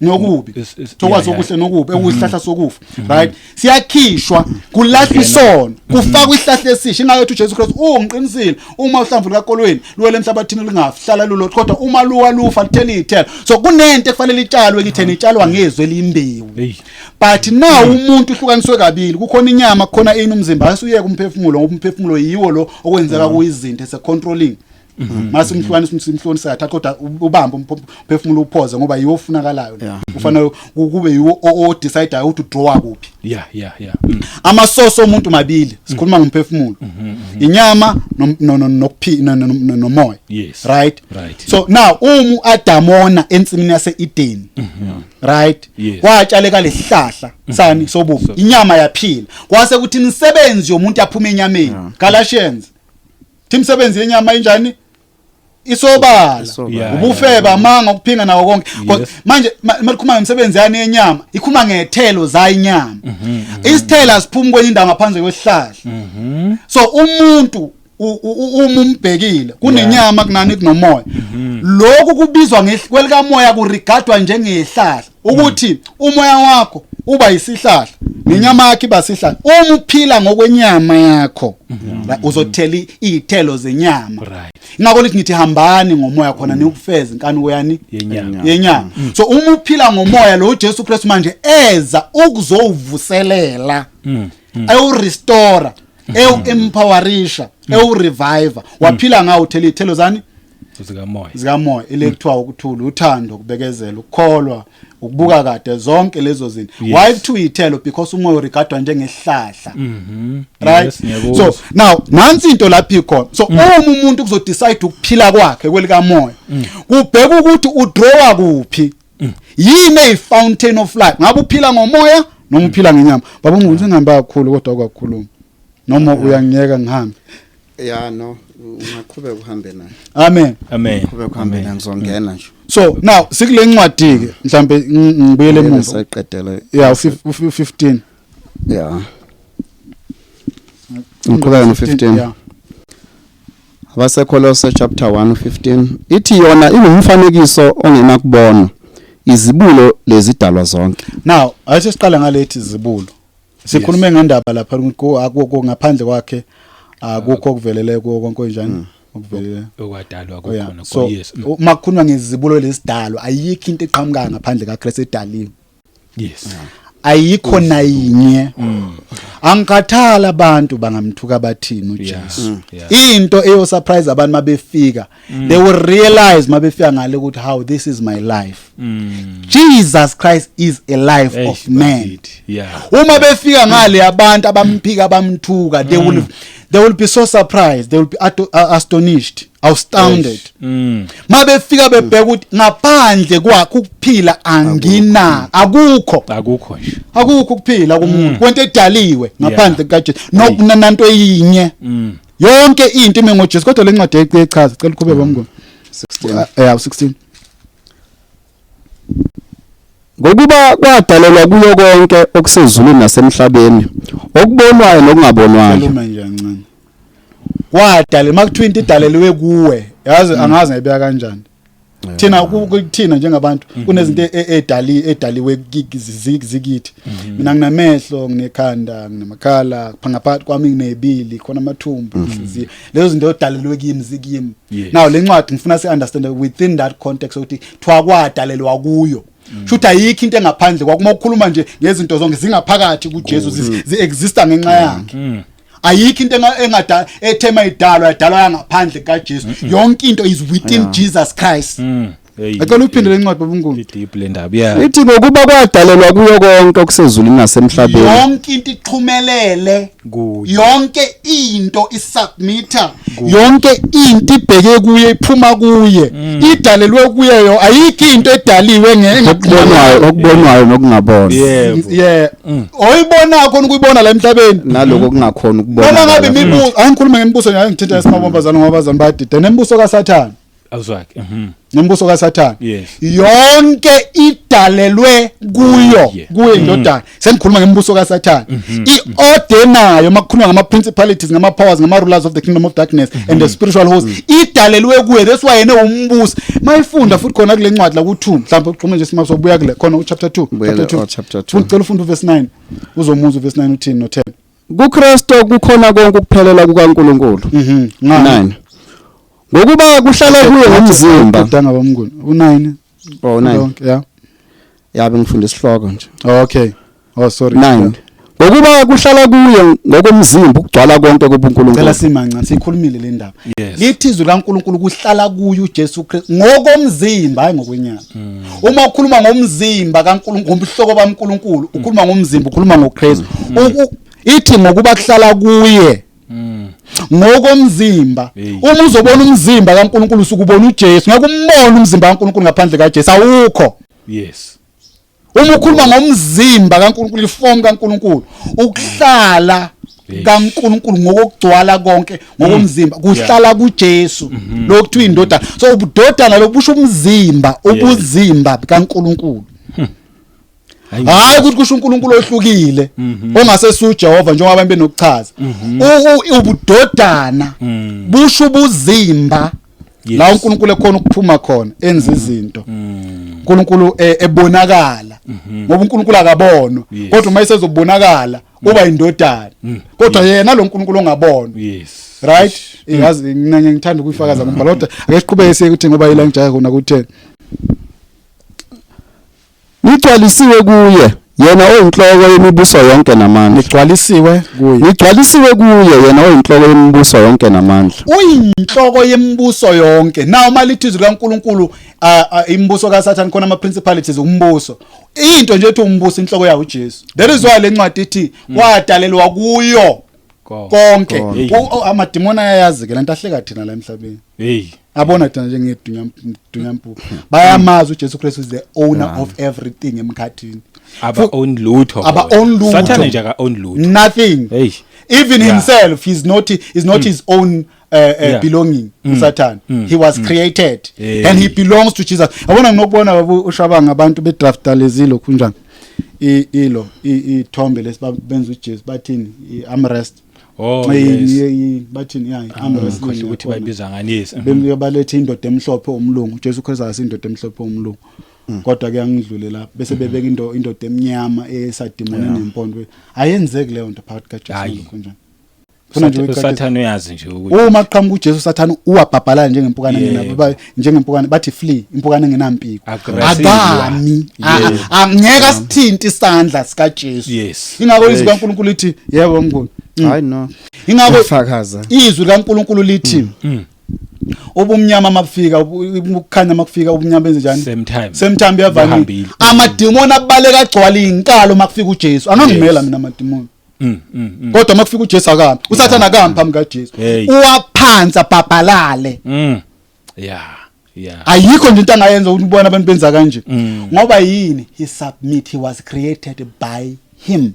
nokubi, sokwazi okuhle nokubi, ekuyisihlahla sokufa, right? Siyakhishwa, kulahlwa isono, kufakwa isihlahla esisha. Ingakho ethi uJesu Kristu, "Ungiqinisile, uma uhlamvu lukakolweni luwele emhlabathini lingafi, hlala lulodwa, kodwa uma luwa lufa, luthela iy'thelo." So kunento ekufanele itshalwe kithena, itshalwa ngezwi eliyimbewu. But now umuntu uhlukaniswe kabili, kukhona inyama, kukhona ini? Umzimba. Asuyeke umphefumulo, ngoba umphefumulo yiwo lo okwenzeka kuyizinto ese controlling. Mase umhlukanisa, umhlukanisa kathathu, kodwa ubambe umphefumulo uphoze, ngoba yiwo ofunakalayo lo. Ufanele kube yiwo o decide ukuthi udraw kuphi. Amasoso omuntu mabili, sikhuluma ngomphefumulo, inyama nomoya. Right? Right. So now uma uAdam wona ensimini yase-Eden, right? Yes. Kwatshaleka lesihlahla sani? Sobubi. Inyama yaphila, kwase kuthi imisebenzi yomuntu yaphuma enyameni. Galatians thi imisebenzi yenyama injani? Isobala. Isobala. Ubufeba, amanga, ukuphinga nawo konke. Manje malikhuluma ngemisebenzi yani yenyama, ikhuluma ngethelo zayo inyama. Isithelo asiphumi kwenye indawo ngaphandle kwesihlahla. So umuntu uma umbhekile, kunenyama, kunani? Kunomoya. Lokhu kubizwa kwelikamoya, kurigadwa njengehlahla, ukuthi umoya wakho uba isihlahla nenyama yakho iba sihlahla. Uma uphila ngokwenyama yakho, uzothela iy'thelo zenyama. Ingakho lithi, ngithi hambani ngomoya khona nikufeze inkanuko yani? Yenyama. Yenyama. So uma uphila ngomoya lo, uJesu Kristu manje eza ukuzowuvuselela, ewurestore, ewu-empowerisha, ewurevive. Waphila ngawo, uthela iy'thelo zani? Zikamoya. Zikamoya, ile kuthiwa ukuthula, uthando, ukubekezela, ukukholwa, ukubuka kade, zonke lezo zinto. Why kuthiwa iy'thelo? Because umoya urigadwa njengesihlahla, right? Yes, ngiyakuzwa. So now nansi into lapho ikhona. So uma umuntu kuzodecide ukuphila kwakhe kwelikamoya, kubheka ukuthi udrawa kuphi, yini eyi-fountain of life, ngabe uphila ngomoya noma uphila ngenyama. Baba ungukuthi ngihambe kakhulu, kodwa kwakhuluma noma uyangiyeka ngihambe? Ya, no, ungaqhubeka uhambe naye. Amen. Amen. Qhubeka uhambe naye, ngizongena nje. So now sikule ncwadi ke, mhlambe ngibuyele emuva. Sayiqedele. Yeah, u-15. Ya, ngiqhubeka no-15. Yeah. AbaseKolose chapter 1 15 ithi, "Yona ingumfanekiso ongenakubonwa, izibulo lezidalwa zonke." Now ake siqala ngalethi zibulo. Sikhulume ngendaba lapha ukuthi akukho ngaphandle kwakhe, akukho okuvelele kuwo konke njani okuvelele okwadalwa Oh, yeah. kukhona. So uma kukhulunywa ngezibulo lesidalwa, ayikho into eqhamukayo ngaphandle kaKristu edaliwe. Ayikho nayinye. Angikhathala abantu bangamthuka bathini uJesu. Into eyo surprise abantu mabefika, they will realize mabefika ngale ukuthi how this is my life. Jesus Christ is a life Eish, of man. bakithi. Uma befika ngale abantu abamphika bamthuka, they will be so surprised, they will be astonished, astounded mabefika bebheka ukuthi ngaphandle kwakhe ukuphila angina, akukho. Akukho nje. Akukho ukuphila kumuntu, kwento edaliwe ngaphandle kukaJesu, nokunananto eyinye. Yonke into ime ngoJesu, kodwa le ncwadi echaza, cela uqhubeke, bamnguni. 16. 16. Ngokuba kwadalelwa kuyo konke okusezulwini nasemhlabeni, okubonwayo nokungabonwayo. Khuluma nje kancane. Kwadale makuthiwa into idalelwe kuwe, yazi angazi ngayibeka kanjani. Thina kuthina njengabantu kunezinto edali edaliwe zikithi. Mina nginamehlo, nginekhanda, nginamakhala, ngaphakathi kwami nginebili, khona amathumbu, inhliziyo. Lezo zinto odalelwe kimi zikimi. Now le ncwadi ngifuna si understand within that context ukuthi thiwa kwadalelwa kuyo. Shuthi ayikho into engaphandle kwakuma ukukhuluma nje ngezinto zonke zingaphakathi kuJesu, zi-exista ngenxa yakhe. Ayikho into engada ethe mayidalwa yadalwa yangaphandle kaJesu. Yonke into is within Jesus Christ. Hey. Acela uphinde lencwadi, babunkulu. Deep le ndaba. Yeah. Ithi ngokuba kwadalelwa kuyo konke okusezulwini nasemhlabeni. Yonke into ixhumelele Kuye. Yonke into isubmitter, yonke into ibheke kuye, iphuma kuye, idalelwe kuye yo. Ayikho into edaliwe Okubonwayo, okubonwayo nokungabonwa. Yebo. Yeah, oyibona khona ukuyibona la emhlabeni. Naloko kungakhona ukubona. Noma ngabe imibuso, angikhuluma ngemibuso nje, ngithinta esimabambazana ngoba abazali bayadida nembuso kaSathane. Awuzwakhe. Nembuso kaSathane yonke idalelwe kuyo, kuye indodana. Sengikhuluma ngembuso kaSathane, iorder nayo makukhulunywa ngama principalities, ngama powers, ngama rulers of the kingdom of darkness and the spiritual hosts, idalelwe kuye. That's why yena umbusi. Mayifunda futhi khona kule ncwadi la ku2, mhlawumbe uxhume nje simapho, sobuya kule khona u chapter 2. Buyele, Chapter 2. Oh, chapter 2. Futhi cela ufunde uverse 9, uzomuza uverse 9 uthini no 10. KuKristo kukhona konke ukuphelela kukaNkuluNkulu. Ngani? 9. Ngokuba kuhlala kuye ngomzimba. Udanga bamnguni u9. Oh, 9. Lonke, yeah. Yabe ngifunda isihloko nje. Okay, oh sorry. 9. Ngokuba kuhlala kuye ngokomzimba ukugcwala konke Cela kobuNkulunkulu. simanca sikhulumile le ndaba. Yes. Lithi izwi kaNkuluNkulu kuhlala kuye uJesu Kristu ngokomzimba, hayi ngokwenyama. Uma ukhuluma ngomzimba kaNkuluNkulu, ngomhloko baNkuluNkulu, ukhuluma ngomzimba, ukhuluma ngoKristu. Ithi ngokuba kuhlala kuye ngokomzimba. Hey. Uma uzobona umzimba kaNkuluNkulu usukubona uJesu. Ngeke umbone umzimba kaNkuluNkulu ngaphandle kaJesu, awukho. Uma ukhuluma ngomzimba kaNkuluNkulu, iform kaNkuluNkulu, ukuhlala kaNkuluNkulu ngokugcwala konke ngokomzimba kuhlala kuJesu, lokuthiwa indodana. So ubudodana lobusho umzimba, ubuzimba kaNkuluNkulu, hayi ukuthi kusho uNkulunkulu ohlukile ongase uJehova njengoba abantu benokuchaza. Ubudodana busho ubuzimba la uNkulunkulu ekhona ukuphuma khona enza izinto, uNkulunkulu ebonakala, ngoba uNkulunkulu akabonwa. Kodwa uma esezobonakala uba indodana, kodwa yena lo uNkulunkulu ongabonwa. Right, yazi mina ngithanda ukuyifakaza ngombhalo, kodwa ake siqhubeke siye ukuthi ngoba ila ngijahe khona ku-10. Nigcwalisiwe kuye yena oyinhloko yemibuso yonke namandla. Nigcwalisiwe kuye. Nigcwalisiwe kuye yena oyinhloko yemibuso yonke namandla. Uyinhloko yemibuso yonke. Now uma lithi izwi likaNkuluNkulu, imibuso kaSathane khona, ama principalities, umbuso, into nje ethi umbuso, inhloko yawo uJesu. That is why le ncwadi ithi wadalelwa kuyo konke. Konke. Amadimoni ayayazi ke lento, ahleka thina la emhlabeni. Hey. Abona thina njengedunya dunya mpuphu, bayamazi uJesu Christ is the owner of everything emkhathini. Aba own lutho. Aba bona. own lutho. Sathane nje aka own lutho. Nothing. Hey. Even himself, he's not his own belonging. Satan, he was created and he belongs to Jesus. Yabona nginokubona babu uShabanga, abantu bedrafta lezilo kunjani, ilo ithombe lesibenza uJesu, bathini, i-armrest. Oh yes. Bathini, yeah, i-arm wrestling. Khohle ukuthi Yakhona. bayibiza ngani, yes. Balethe indoda emhlophe umlungu. uJesu Christ akasindoda emhlophe umlungu, kodwa ke angidlule lapho, bese bebeka into indoda emnyama esadimoni nempondo. Ayenzeki leyo nto phakathi kaJesu Hayi. nalokho njani. Funa nje uyicacise. Usathane uyazi nje ukuthi Uma kuqhamuka uJesu, uSathane uwabhabhalana njengempukane njengempukane, bathi flea, impukane engenampiko. Aggressive. Akami, angeke asithinte isandla sikaJesu. Ingakho izwi kaNkulunkulu lithi, yebo mkhulu. Hayi no. Ingakho Ngiyafakaza. izwi likaNkulunkulu lithi ubumnyama mabufika, ukukhanya makufika, ubumnyama benze njani? Same time. Same time, buyavamile. Bahambile. Amadimoni abaleka agcwala inkalo makufika uJesu. Angangimela mina amadimoni. Kodwa makufika uJesu akami, uSathana akami phambi kaJesu. Hey. Uwaphansa bhabhalale. Yeah. Ayikho nje into angayenza ukuthi ubona abantu benza kanje. Ngoba yini? He submit, he was created by him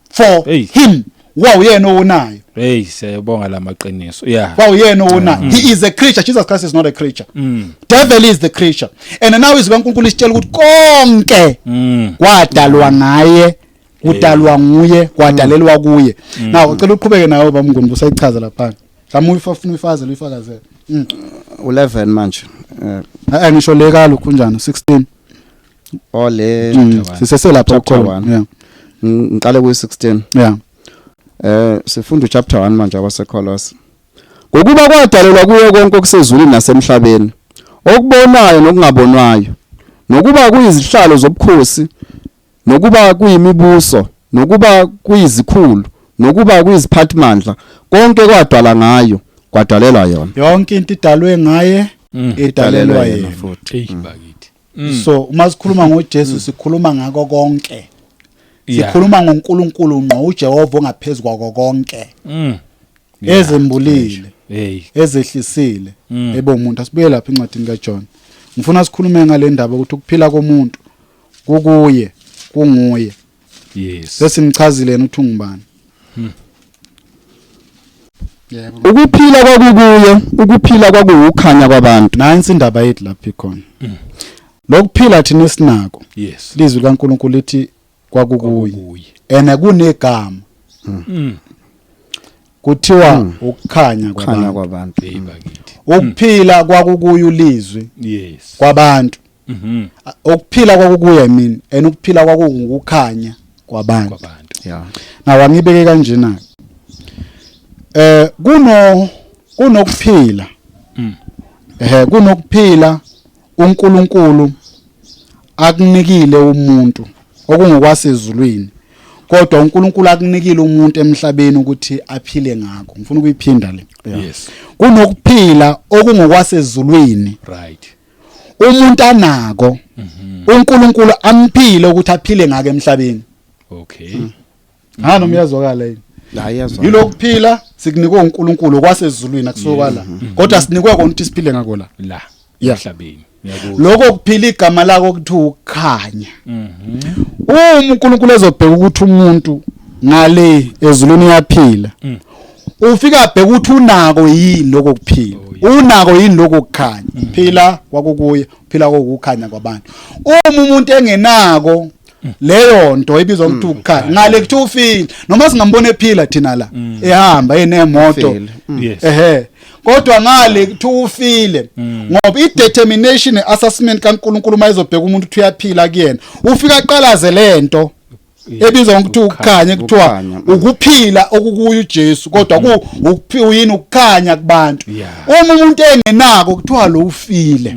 for Hey. him. Wawuyena owonayo. Hey, siyabonga lamaqiniso. Yeah. Wawuyena owonayo. He is a creature. Jesus Christ is not a creature. Devil is the creature. And now izwi kaNkulunkulu isitshela ukuthi konke kwadalwa ngaye, kudalwa nguye, kwadalelwa kuye. Now ucela uqhubeke nawe bamnguni, busayichaza lapha, mhlawumbe ufuna uyifazele, uyifakazele. 11 manje. Ngisho le kalo kunjani 16. Ole. Siseselapha Chapter ukhona. 1. Yeah. Ngiqale ku 16. Yeah. Sifunda uchapter 1 manje abaseKolose. Ngokuba kwadalelwa kuye konke okusezulwini nasemhlabeni, okubonayo nokungabonwayo, nokuba kuyizihlalo zobukhosi, nokuba kuyimibuso, nokuba kuyizikhulu, nokuba kuyiziphathimandla, konke kwadalwa ngayo, kwadalelwa yona. Yonke into idalwe ngaye, idalelwa yena. Futhi. Hey bakithi. So uma sikhuluma ngoJesu, sikhuluma ngako konke. Sikhuluma ngoNkulunkulu ngqo, uJehova ongaphezulu kwako konke, ezembulile, Hey. ezehlisile ebe umuntu. Asibuye lapha encwadini kaJohn. Ngifuna sikhulume ngale ndaba ukuthi ukuphila komuntu kukuye, kunguye. Sesimchazile yena ukuthi ungubani. Yebo. Ukuphila kwakukuye, ukuphila kwakuwukhanya kwabantu. Nansi indaba yethu lapha ikhona. Lokuphila thina esinako, lizwi likaNkulunkulu lithi kwakukuye. Kuye. Ene kunegama, kuthiwa ukukhanya Khanya kwabantu. kwabantu. Hey bakithi. Ukuphila kwakukuye, ulizwi kwabantu. Ukuphila kwakukuye, I mean, and ukuphila kwakungukukhanya kwabantu. Kwabantu. Naw angibeke kanjena, kunokuphila, kunokuphila uNkulunkulu akunikile umuntu okungokwasezulwini, kodwa uNkulunkulu akunikile umuntu emhlabeni ukuthi aphile ngakho. Ngifuna ukuyiphinda le. Kunokuphila okungokwasezulwini umuntu anako, uNkulunkulu amphile ukuthi aphile ngakho emhlabeni. Ha, noma iyazwakala yini? La iyazwakala. Yilokuphila sikunikwe uNkulunkulu kwasezulwini, akusuka la, kodwa sinikwe kona ukuthi siphile ngakho la. La Yeah. emhlabeni. Ngiyakuzwa. Lokho kuphila igama lako kuthiwa ukukhanya. Uma uNkulunkulu ezobheka ukuthi umuntu ngale ezulwini uyaphila, ufika abheka ukuthi unako yini lokho kuphila, unako yini lokho kukhanya. Phila kwakukuye, phila kokukhanya kwabantu. Uma umuntu engenako leyo nto ebizwa ukuthi ukukhanya, ngale kuthiwa ufile, noma singambona ephila thina la, ehamba enemoto. Ufile. Ehe, kodwa ngale kuthiwa ufile, ngoba i-determination, assessment kaNkulunkulu mayizobheka umuntu ukuthi uyaphila kuyena, ufika aqalaze lento ebizwa ngokuthi ukukhanya, kuthiwa Ukukhanya, ukuphila okukuyo uJesu, kodwa ku yini ukukhanya kubantu. Uma umuntu engenako, kuthiwa lo ufile.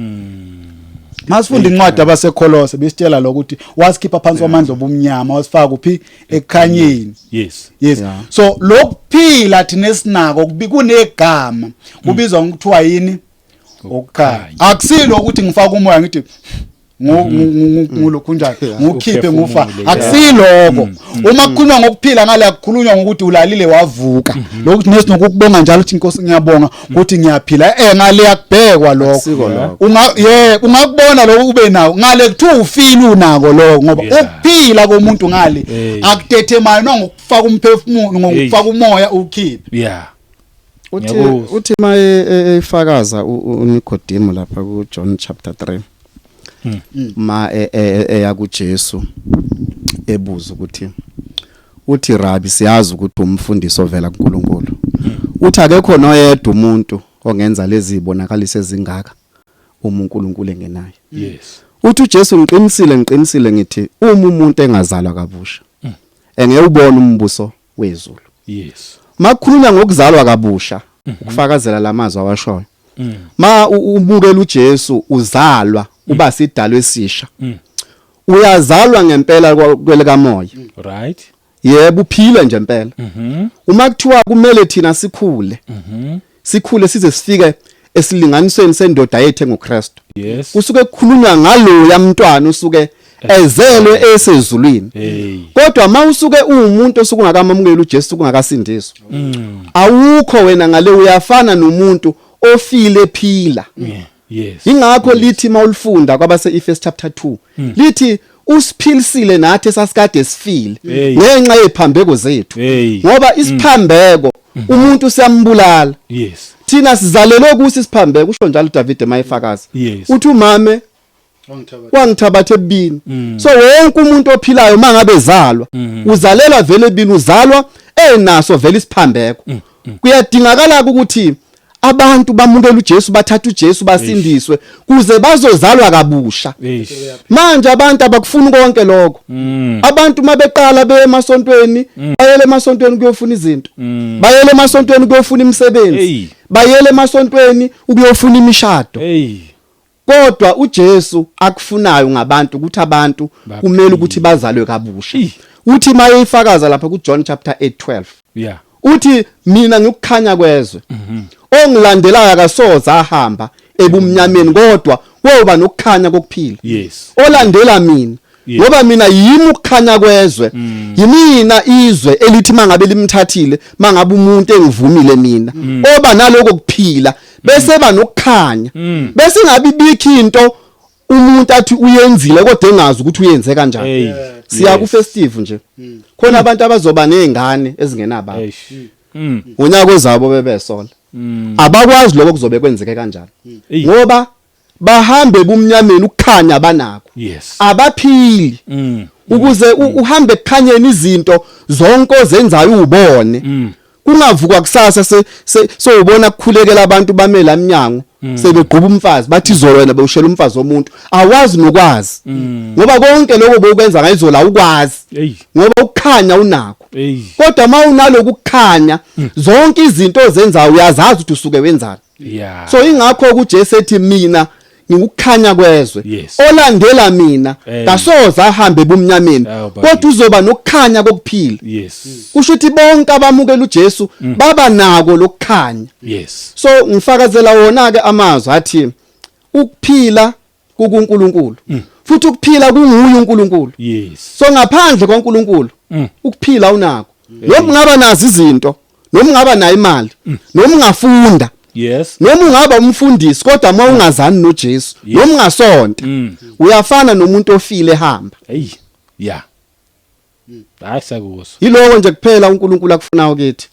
Masifunda incwadi abaseKolose, besitshela lokuthi wasikhipha phansi kwamandla obumnyama, wasifaka kuphi? Ekukhanyeni. Yes. So lokuphila thina esinako kunegama, kubizwa ngokuthiwa yini? Ukukhanya. Akusilo ukuthi ngifaka umoya ngithi ngulokhu njani, ngukhiphe ngufa. Uphefumule. Akusiloko. Uma kukhulunywa ngokuphila ngale, akukhulunywa ngokuthi ulalile wavuka, lokhu nesinokukubonga njalo ukuthi inkosi ngiyabonga ukuthi ngiyaphila. Ngale yakubhekwa lokho. Akusiko lokho. Unga ye ungakubona lokho ube nawo, ngale kuthiwa ufile unako lokho, ngoba ukuphila komuntu ngale Hey. akudethemayo nangokufaka umphefumulo, ngokufaka umoya ukhiphe. Uthi Ngiyakuzwa. uthi maye efakaza uNikodemo lapha ku John chapter 3, ma eya kuJesu ebuza ukuthi, uthi, "Rabi, siyazi ukuthi umfundisi ovela kuNkulunkulu." Uthi akekho noyedwa umuntu ongenza lezi zibonakaliso ezingaka uma uNkulunkulu engenayo. Uthi uJesu, "Ngiqinisile, ngiqinisile ngithi uma umuntu engazalwa kabusha, engewubona umbuso wezulu." Makukhulunywa ngokuzalwa kabusha, ukufakazela lamazwi awashoyo. Ma ubukela uJesu uzalwa uba sidalwe esisha. Uyazalwa ngempela kwelikamoya. Right. Yebo, uphile nje impela. Uma kuthiwa kumele thina sikhule, sikhule size sifike esilinganisweni sendoda yethu enguKristu. Kusuke kukhulunywa ngalo yamntwana usuke ezelwe esezulwini. Kodwa mawusuke uwumuntu osukungakamamukeli uJesu, kungakasindiswa, awukho wena ngale, uyafana nomuntu ofile phila. Ingakho lithi mawulifunda kwabase Efes chapter 2, lithi usiphilisile nathi esasikade sifile ngenxa yephambeko zethu. Ngoba isiphambeko umuntu siyambulala. Thina sizalelwe kusi isiphambeko, usho njalo uDavid mayefakaza. Uthi umame wangithabatha ebubini. So wonke umuntu ophilayo mangabe ezalwa, uzalelwa vele ebini, uzalwa enaso vele isiphambeko. Kuyadingakala ukuthi abantu bamukele uJesu, bathathe uJesu, basindiswe kuze bazozalwa kabusha. Manje abantu abakufuni konke lokho. Abantu mabeqala beye emasontweni, bayele emasontweni kuyofuna izinto, bayele emasontweni kuyofuna imisebenzi, bayele emasontweni ukuyofuna imishado. Kodwa uJesu akufunayo ngabantu ukuthi abantu kumele ukuthi bazalwe kabusha. Uthi mayefakaza lapha kuJohn chapter 8:12. Uthi mina ngikukhanya kwezwe. Ongilandelayo akasoze ahamba ebumnyameni, kodwa woba nokukhanya kokuphila. Olandela mina, ngoba mina yimi ukukhanya kwezwe. Yimina izwe elithi mangabe limthathile, mangabe umuntu engivumile mina, oba naloko kuphila bese ba nokukhanya. Bese ingabe ibikho into umuntu athi uyenzile kodwa engazi ukuthi uyenze kanjani. Siya ku festive nje, khona abantu abazoba nezingane ezingenababa. Ngonyaka ozabo bebesola, abakwazi lokho kuzobe kwenzeke kanjani, ngoba bahambe ebumnyameni, ukukhanya banakho, abaphili. Ukuze uhambe ekukhanyeni, izinto zonke ozenzayo ubone, kungavukwa kusasa sowubona kukhulekela abantu bame la mnyango, sebegquba umfazi, bathi izolo wena bewushela umfazi womuntu, awazi nokwazi, ngoba konke lokho bokwenza ngayizolo awukwazi, ngoba ukukhanya unakho. Kodwa uma unaloku kukhanya, zonke izinto ozenzayo uyazazi ukuthi usuke wenzani. So ingakho kuJesu ethi mina ngikukhanya kwezwe, olandela mina kasoze ahambe ebumnyameni, Awu, bakithi. kodwa uzoba nokukhanya kokuphila. Kusho ukuthi bonke abamukela uJesu baba nako lokukhanya. So ngifakazela wona ke amazwi athi ukuphila kukuNkulunkulu, futhi ukuphila kunguye uNkulunkulu. So ngaphandle kwaNkulunkulu, ukuphila unako, noma ungaba nazo izinto, noma ungaba nayo imali, noma ungafunda, noma ungaba umfundisi, kodwa uma ungazani noJesu, noma ungasonta, uyafana nomuntu ofile ehamba. Hey, yeah, hayi, sakuzwa. Yiloko nje kuphela uNkulunkulu akufunayo kithi.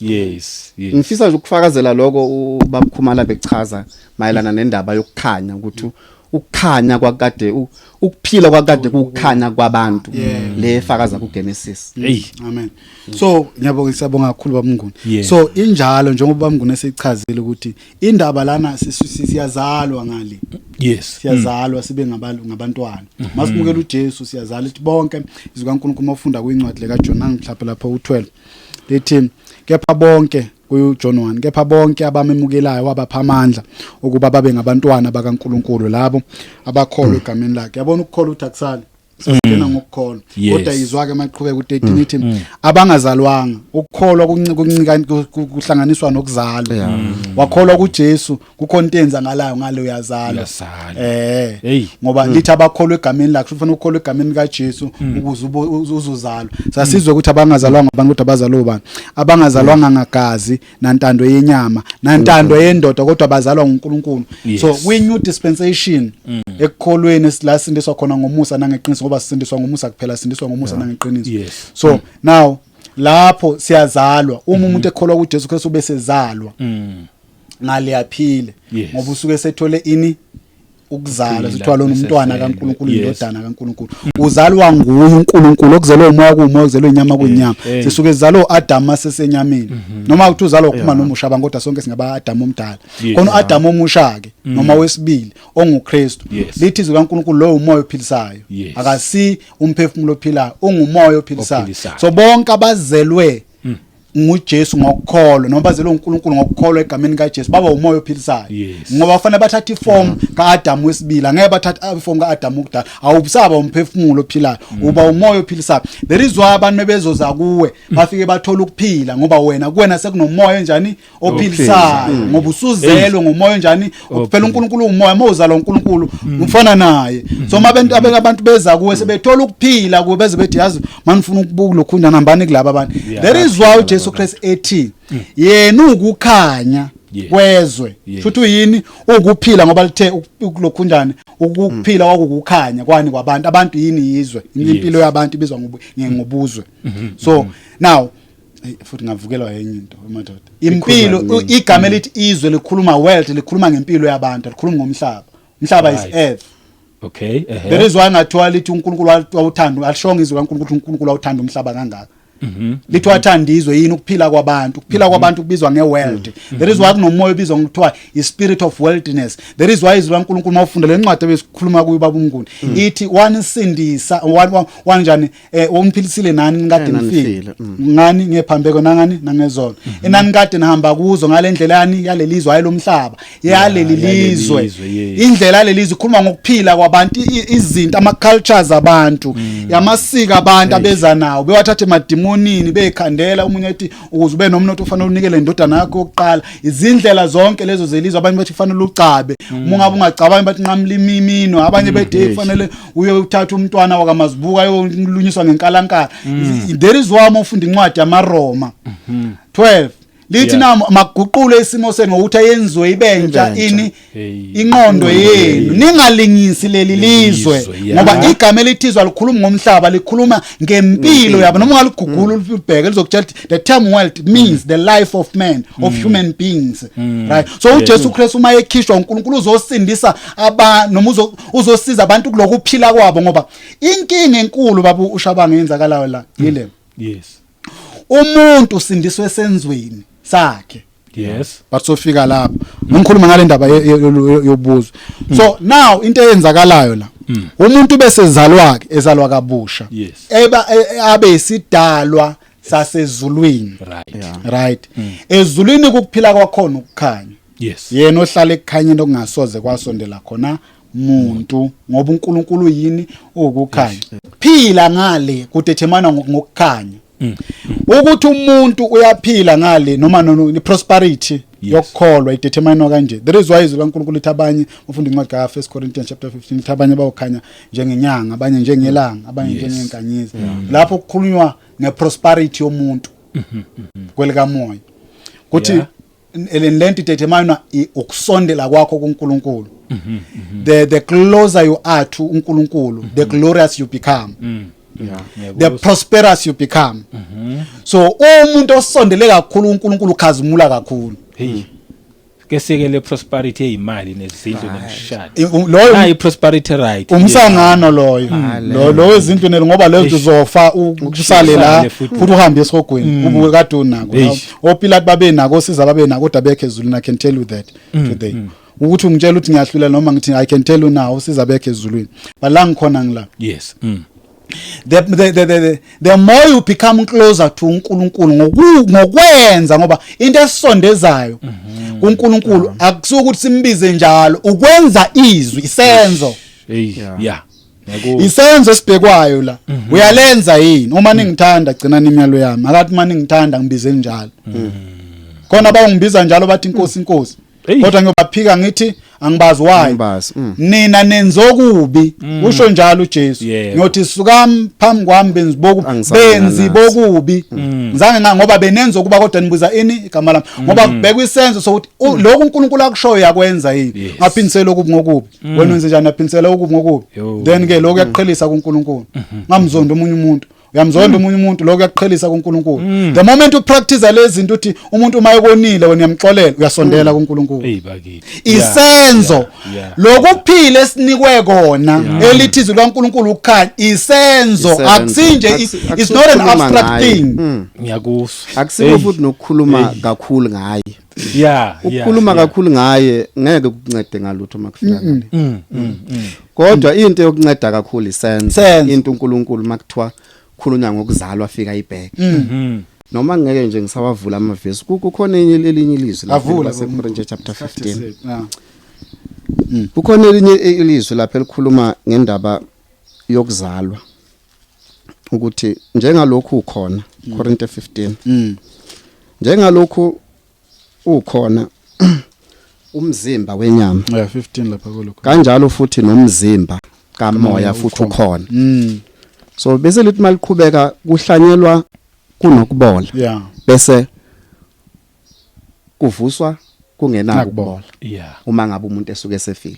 Ngifisa nje ukufakazela lokho uBabkhumala bechaza mayelana nendaba yokukhanya, ukuthi ukukhanya kwakade, ukuphila kwakade kukhanya kwabantu, le fakaza kuGenesis. Hey. Amen. So ngiyabonga, siyabonga kakhulu babMnguni. So injalo njengoba babMnguni esichazile ukuthi indaba lana siyazalwa ngale. Siyazalwa sibe ngabantu, ngabantwana. Masimukela uJesu siyazalwa, ithi bonke izwi kaNkulunkulu mawufunda kwincwadi leka John mhlawumbe lapho u12, lithi kepha bonke, kuJohn 1, kepha bonke abamemukelayo wabapha amandla ukuba babe ngabantwana bakaNkulunkulu, labo abakholwa egameni lakhe. Yabona, ukukholwa uthi akusali, sesingena ngokukholwa. Kodwa izwa ke maqhubeka u13, ithi abangazalwanga, ukukholwa kuncika kuhlanganiswa nokuzalwa. Wakholwa kuJesu, kukhona into eyenzakalayo ngale, uyazalwa. Uyazalwa. Ngoba lithi abakholwa egameni lakhe, kufanele ukholwe egameni kaJesu ukuze uzozalwa. Sasizwe ukuthi abangazalwanga abantu, kodwa abazalwa ubani? Abangazalwanga ngagazi nantando yenyama nantando yendoda, kodwa bazalwa nguNkulunkulu. So kwi new dispensation, ekukholweni la sindiswa khona ngomusa nangeqiniso, ngoba sisindiswa ngomusa kuphela, sindiswa ngomusa nangeqiniso. So now lapho siyazalwa, uma umuntu ekholwa kuJesu Kristu bese zalwa ngale yaphile, ngoba usuke sethole ini? Ukuzalwa. Ukuphila, Sithiwa lona umntwana esezelwe. kaNkulunkulu, indodana kaNkulunkulu, uzalwa nguye uNkulunkulu. Okuzelwe umoya kuumoya, okuzelwe inyama kuyinyama. Sisuke sizalwa uAdam asesenyameni, noma uthi uzalwa ukhuluma noma ushaba, kodwa sonke singaba Adam omdala. Khona uAdam omusha ke, noma wesibili, onguKristu. Lithi izwi kaNkulunkulu lo umoya ophilisayo, akasi umphefumulo ophilayo, ungumoya ophilisayo. Ophilisayo. So bonke abazelwe nguJesu ngokukholwa, noma bazelwe uNkulunkulu ngokukholwa egameni kaJesu, baba umoya ophilisayo. Ngoba kufanele bathathe iform kaAdam wesibili, angeke bathathe iform kaAdam okudala. Awubusaba umphefumulo ophilayo, uba umoya ophilisayo. There is why abantu bebezoza kuwe bafike bathola ukuphila, ngoba wena kuwena sekunomoya enjani? Ophilisayo, ngoba usuzelwe ngomoya enjani? Phela uNkulunkulu umoya, mawuzalwa uNkulunkulu ufana naye. So uma abantu beza kuwe sebethola ukuphila kuwe, beze bethi, yazi manifuna ukubuka lokhu, nambani kulaba abantu. There is why uJesu Christ ethi yena ukukhanya kwezwe. Futhi uyini? Ukuphila, ngoba lithe ukulokhunjani, ukuphila kwakukukhanya kwani? Kwabantu. Abantu yini? Yizwe. Impilo yabantu ibizwa ngobuzwe. So now, hey, futhi ngavukelwa yenye into, madoda. Impilo, igama elithi izwe likhuluma world, likhuluma ngempilo yabantu, likhuluma ngomhlaba. Umhlaba is earth. There is why ngathiwa lithi uNkulunkulu wawuthanda, alishongo izwi kaNkulunkulu ukuthi uNkulunkulu wawuthanda umhlaba kangaka. Lithi wathanda izwe. Yini? Ukuphila kwabantu. Ukuphila kwabantu kubizwa ngeworld. There is why kunomoya obizwa ngokuthiwa i-spirit of worldliness. There is why izwi kaNkulunkulu, mawufunda le ncwadi ebesikhuluma kuyo, baba uMnguni, ithi wanisindisa, wanjani, umphilisile nani kade nifile Nanifile, ngani? Ngephambeko nangani? Nangezono enani kade nihamba kuzo ngalendlela yani? Yalelizwe, hayi lomhlaba, yaleli yaleli lizwe. Lizwe, yes. Indlela yalelizwe ikhuluma ngokuphila kwabantu, izinto, ama cultures abantu, yamasiko abantu abeza nawo, bewathatha emadimonini, bekhandela. Umunye ethi ukuze ube nomnotho ufanele unikele indodana yakho yokuqala. Izindlela zonke lezo zelizwe. Abanye bathi kufanele ucabe, uma ungabe ungacabani bathi nqamula imino. Abanye bethi, hey, kufanele uye uthathe umntwana wakamazibuka ayolunyiswa ngenkalankala. There is why uma ufunda incwadi yamaRoma 12 lithi na maguqule isimo senu ngokuthi ayenziwe ibentsha Ibentsha. ini? Hey. Inqondo yenu, ningalingisi leli lizwe. Lizwe, yeah. Ngoba igama elithizwa likhuluma ngomhlaba, likhuluma ngempilo yabo. Noma ungaligugula ulibheke, lizokutshela ukuthi the term world means the life of man, of human beings, right? So uJesu Kristu uma ekhishwa uNkulunkulu uzosindisa aba noma uzosiza abantu kulokuphila kwabo, ngoba inkinga enkulu, babu uShabanga, yenzakalayo la yile: umuntu usindiswe esenzweni sakhe. But sofika lapho ngikhuluma ngale ndaba yobuzwe. So now into eyenzakalayo la, umuntu bese zalwa ke, ezalwa kabusha, eba abe isidalwa sasezulwini. Right, ezulwini kukuphila kwakhona ukukhanya. Yena ohlala ekukhanyeni okungasoze kwasondela khona muntu, ngoba uNkulunkulu yini? Ukukhanya. Phila ngale kudetermine ngokukhanya, ukuthi umuntu uyaphila ngale noma no prosperity yokukholwa idetermine kanje. There is why izwi kaNkulunkulu lithi abanye, ufunda incwadi ka 1 Corinthians chapter 15, lithi abanye bawukhanya njengenyanga, abanye njengelanga, abanye njengenkanyezi. Lapho kukhulunywa ngeprosperity yomuntu kwelikamoya, kuthi lento idetermine ukusondela kwakho kuNkulunkulu. The closer you are to uNkulunkulu, the glorious you become, the prosperous you become. So umuntu osondele kakhulu uNkulunkulu ukhazimula kakhulu. Hey, ke sike le prosperity eyimali nezindlu nemishado. Loyo Nayi prosperity, right? Umsangano loyo, lo wezindlu nelo, ngoba leyo uzofa usale la. Usale futhi. Futhi uhambe esihogweni ubuke kade unako. OPilate babe nako, osiza babe nako, kodwa bekho ezulwini. I can tell you that today, ukuthi ungitshela ukuthi ngiyahlula noma ngithi, I can tell you now, usiza bekho ezulwini, but la ngikhona ngila. The more you become closer to uNkulunkulu ngokwenza, ngoba into esondezayo kuNkulunkulu akusuke ukuthi simbize njalo, ukwenza izwi, isenzo. Hey, yeah, ngiyakuzwa. Isenzo esibhekwayo la, uyalenza yini? Uma ningithanda, gcinani imiyalo yami. Akathi uma ningithanda ngibize njalo. Khona bawungibiza njalo bathi, "Inkosi, inkosi," Hey. kodwa ngiyobaphika ngithi angibazi. Why? Angibazi. Nina nenzokubi, usho njalo uJesu. Ngiyothi, "Sukami phambi kwami, benzi bokubi." Angizange Benzi nganazi. bokubi, ngizange ngoba benenza ukuba, kodwa nibuza ini igama lami? Ngoba kubhekwa isenzo sokuthi lokhu uNkulunkulu akushoyo yakwenza yini. Ngaphindisela okubi ngokubi, wena wenze njani? Aphindisela okubi ngokubi. Yo. Then ke lokho kuyaqhelisa kuNkulunkulu. Ngamzonda omunye umuntu, uyamzonda omunye umuntu, lokho kuyaqhelisa kuNkulunkulu. The moment upractice lezi zinto, uthi umuntu uma ekonile wena uyamxolela, uyasondela kuNkulunkulu. Hey, bakithi. Isenzo. Lokuphila esinikwe kona, elithi izwi likaNkulunkulu ukukhanya, isenzo. Isenzo. Akusinje it's not an Akusikhuluma abstract ngaye. thing. Ngiyakuzwa. Akusiko Hey. futhi nokukhuluma kakhulu ngaye. Ukukhuluma kakhulu ngaye ngeke kukuncede ngalutho makufika ngale. Kodwa into yokunceda kakhulu isenzo. Isenzo. Into uNkulunkulu makuthiwa khulunywa ngokuzalwa, afika ibheke. Noma ngeke nje ngisawavula amavesi, kukhona enye elinye ilizwi lapha Avula laseKorinte chapter 15. Yeah. Kukhona elinye ilizwi lapha elikhuluma ngendaba yokuzalwa, ukuthi njengalokhu ukhona, Korinte 15, njengalokhu ukhona umzimba wenyama, Yeah, 15 lapha kulokho. kanjalo futhi nomzimba kamoya futhi ukhona. So bese lithi maliqhubeka, kuhlanyelwa kunokubola, bese kuvuswa kungenako Nakubola. ukubola, uma ngabe umuntu esuke esefile.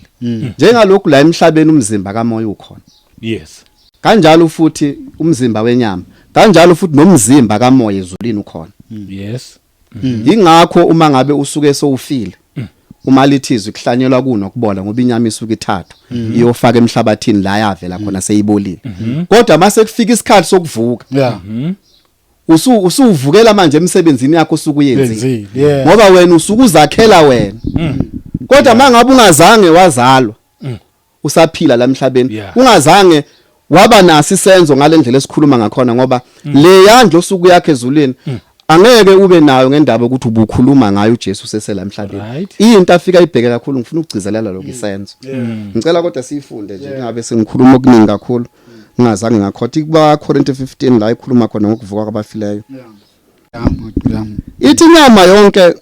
Njengalokhu la emhlabeni umzimba kamoya ukhona, kanjalo futhi umzimba wenyama, kanjalo futhi nomzimba kamoya ezulwini ukhona. Ingakho uma ngabe usuke sowufile, uma lithi izwi kuhlanyelwa kunokubola, ngoba inyama isuke ithathwa iyofaka emhlabathini la yavela khona seyibolile, kodwa mase kufika isikhathi sokuvuka, usuvukela manje emsebenzini yakho osuke uyenzile, Yenzile, yeah. ngoba wena usuke uzakhela wena. Kodwa mangabe ungazange wazalwa, usaphila la emhlabeni, ungazange waba naso isenzo ngalendlela esikhuluma ngakhona, ngoba le yandla osuku yakhe ezulwini angeke ube nayo ngendaba ukuthi ubukhuluma ngayo uJesu sesela emhlabeni. Into afika ibheke kakhulu, ngifuna ukugcizelela lokho, isenzo. Ngicela kodwa siyifunde nje, kungabe sengikhuluma okuningi kakhulu ngingazange ngakhotha kuba Korinte 15 la ikhuluma khona ngokuvuka kwabafileyo. Ithi inyama yonke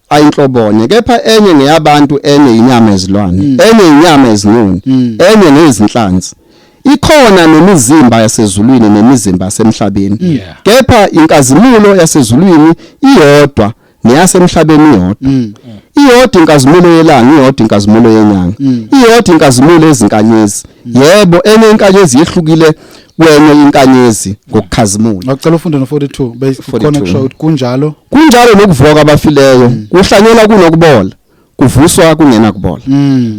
ayinhlobonye, kepha enye ngeyabantu, enye inyama yezilwane, enye inyama yezinyoni, enye ngezinhlanzi. Ikhona nemizimba yasezulwini nemizimba yasemhlabeni, kepha inkazimulo yasezulwini iyodwa neyasemhlabeni iyodwa. Iyodwa inkazimulo yelanga, iyodwa inkazimulo yenyanga, iyodwa inkazimulo yezinkanyezi. Yebo, enye inkanyezi yehlukile kwenye inkanyezi ngokukhazimula. Ngicela ufunde no 42 bese 42. khona kusho ukuthi kunjalo. Kunjalo nokuvuka kwabafileyo. Kuhlanyelwa kunokubola, kuvuswa kungena kubola.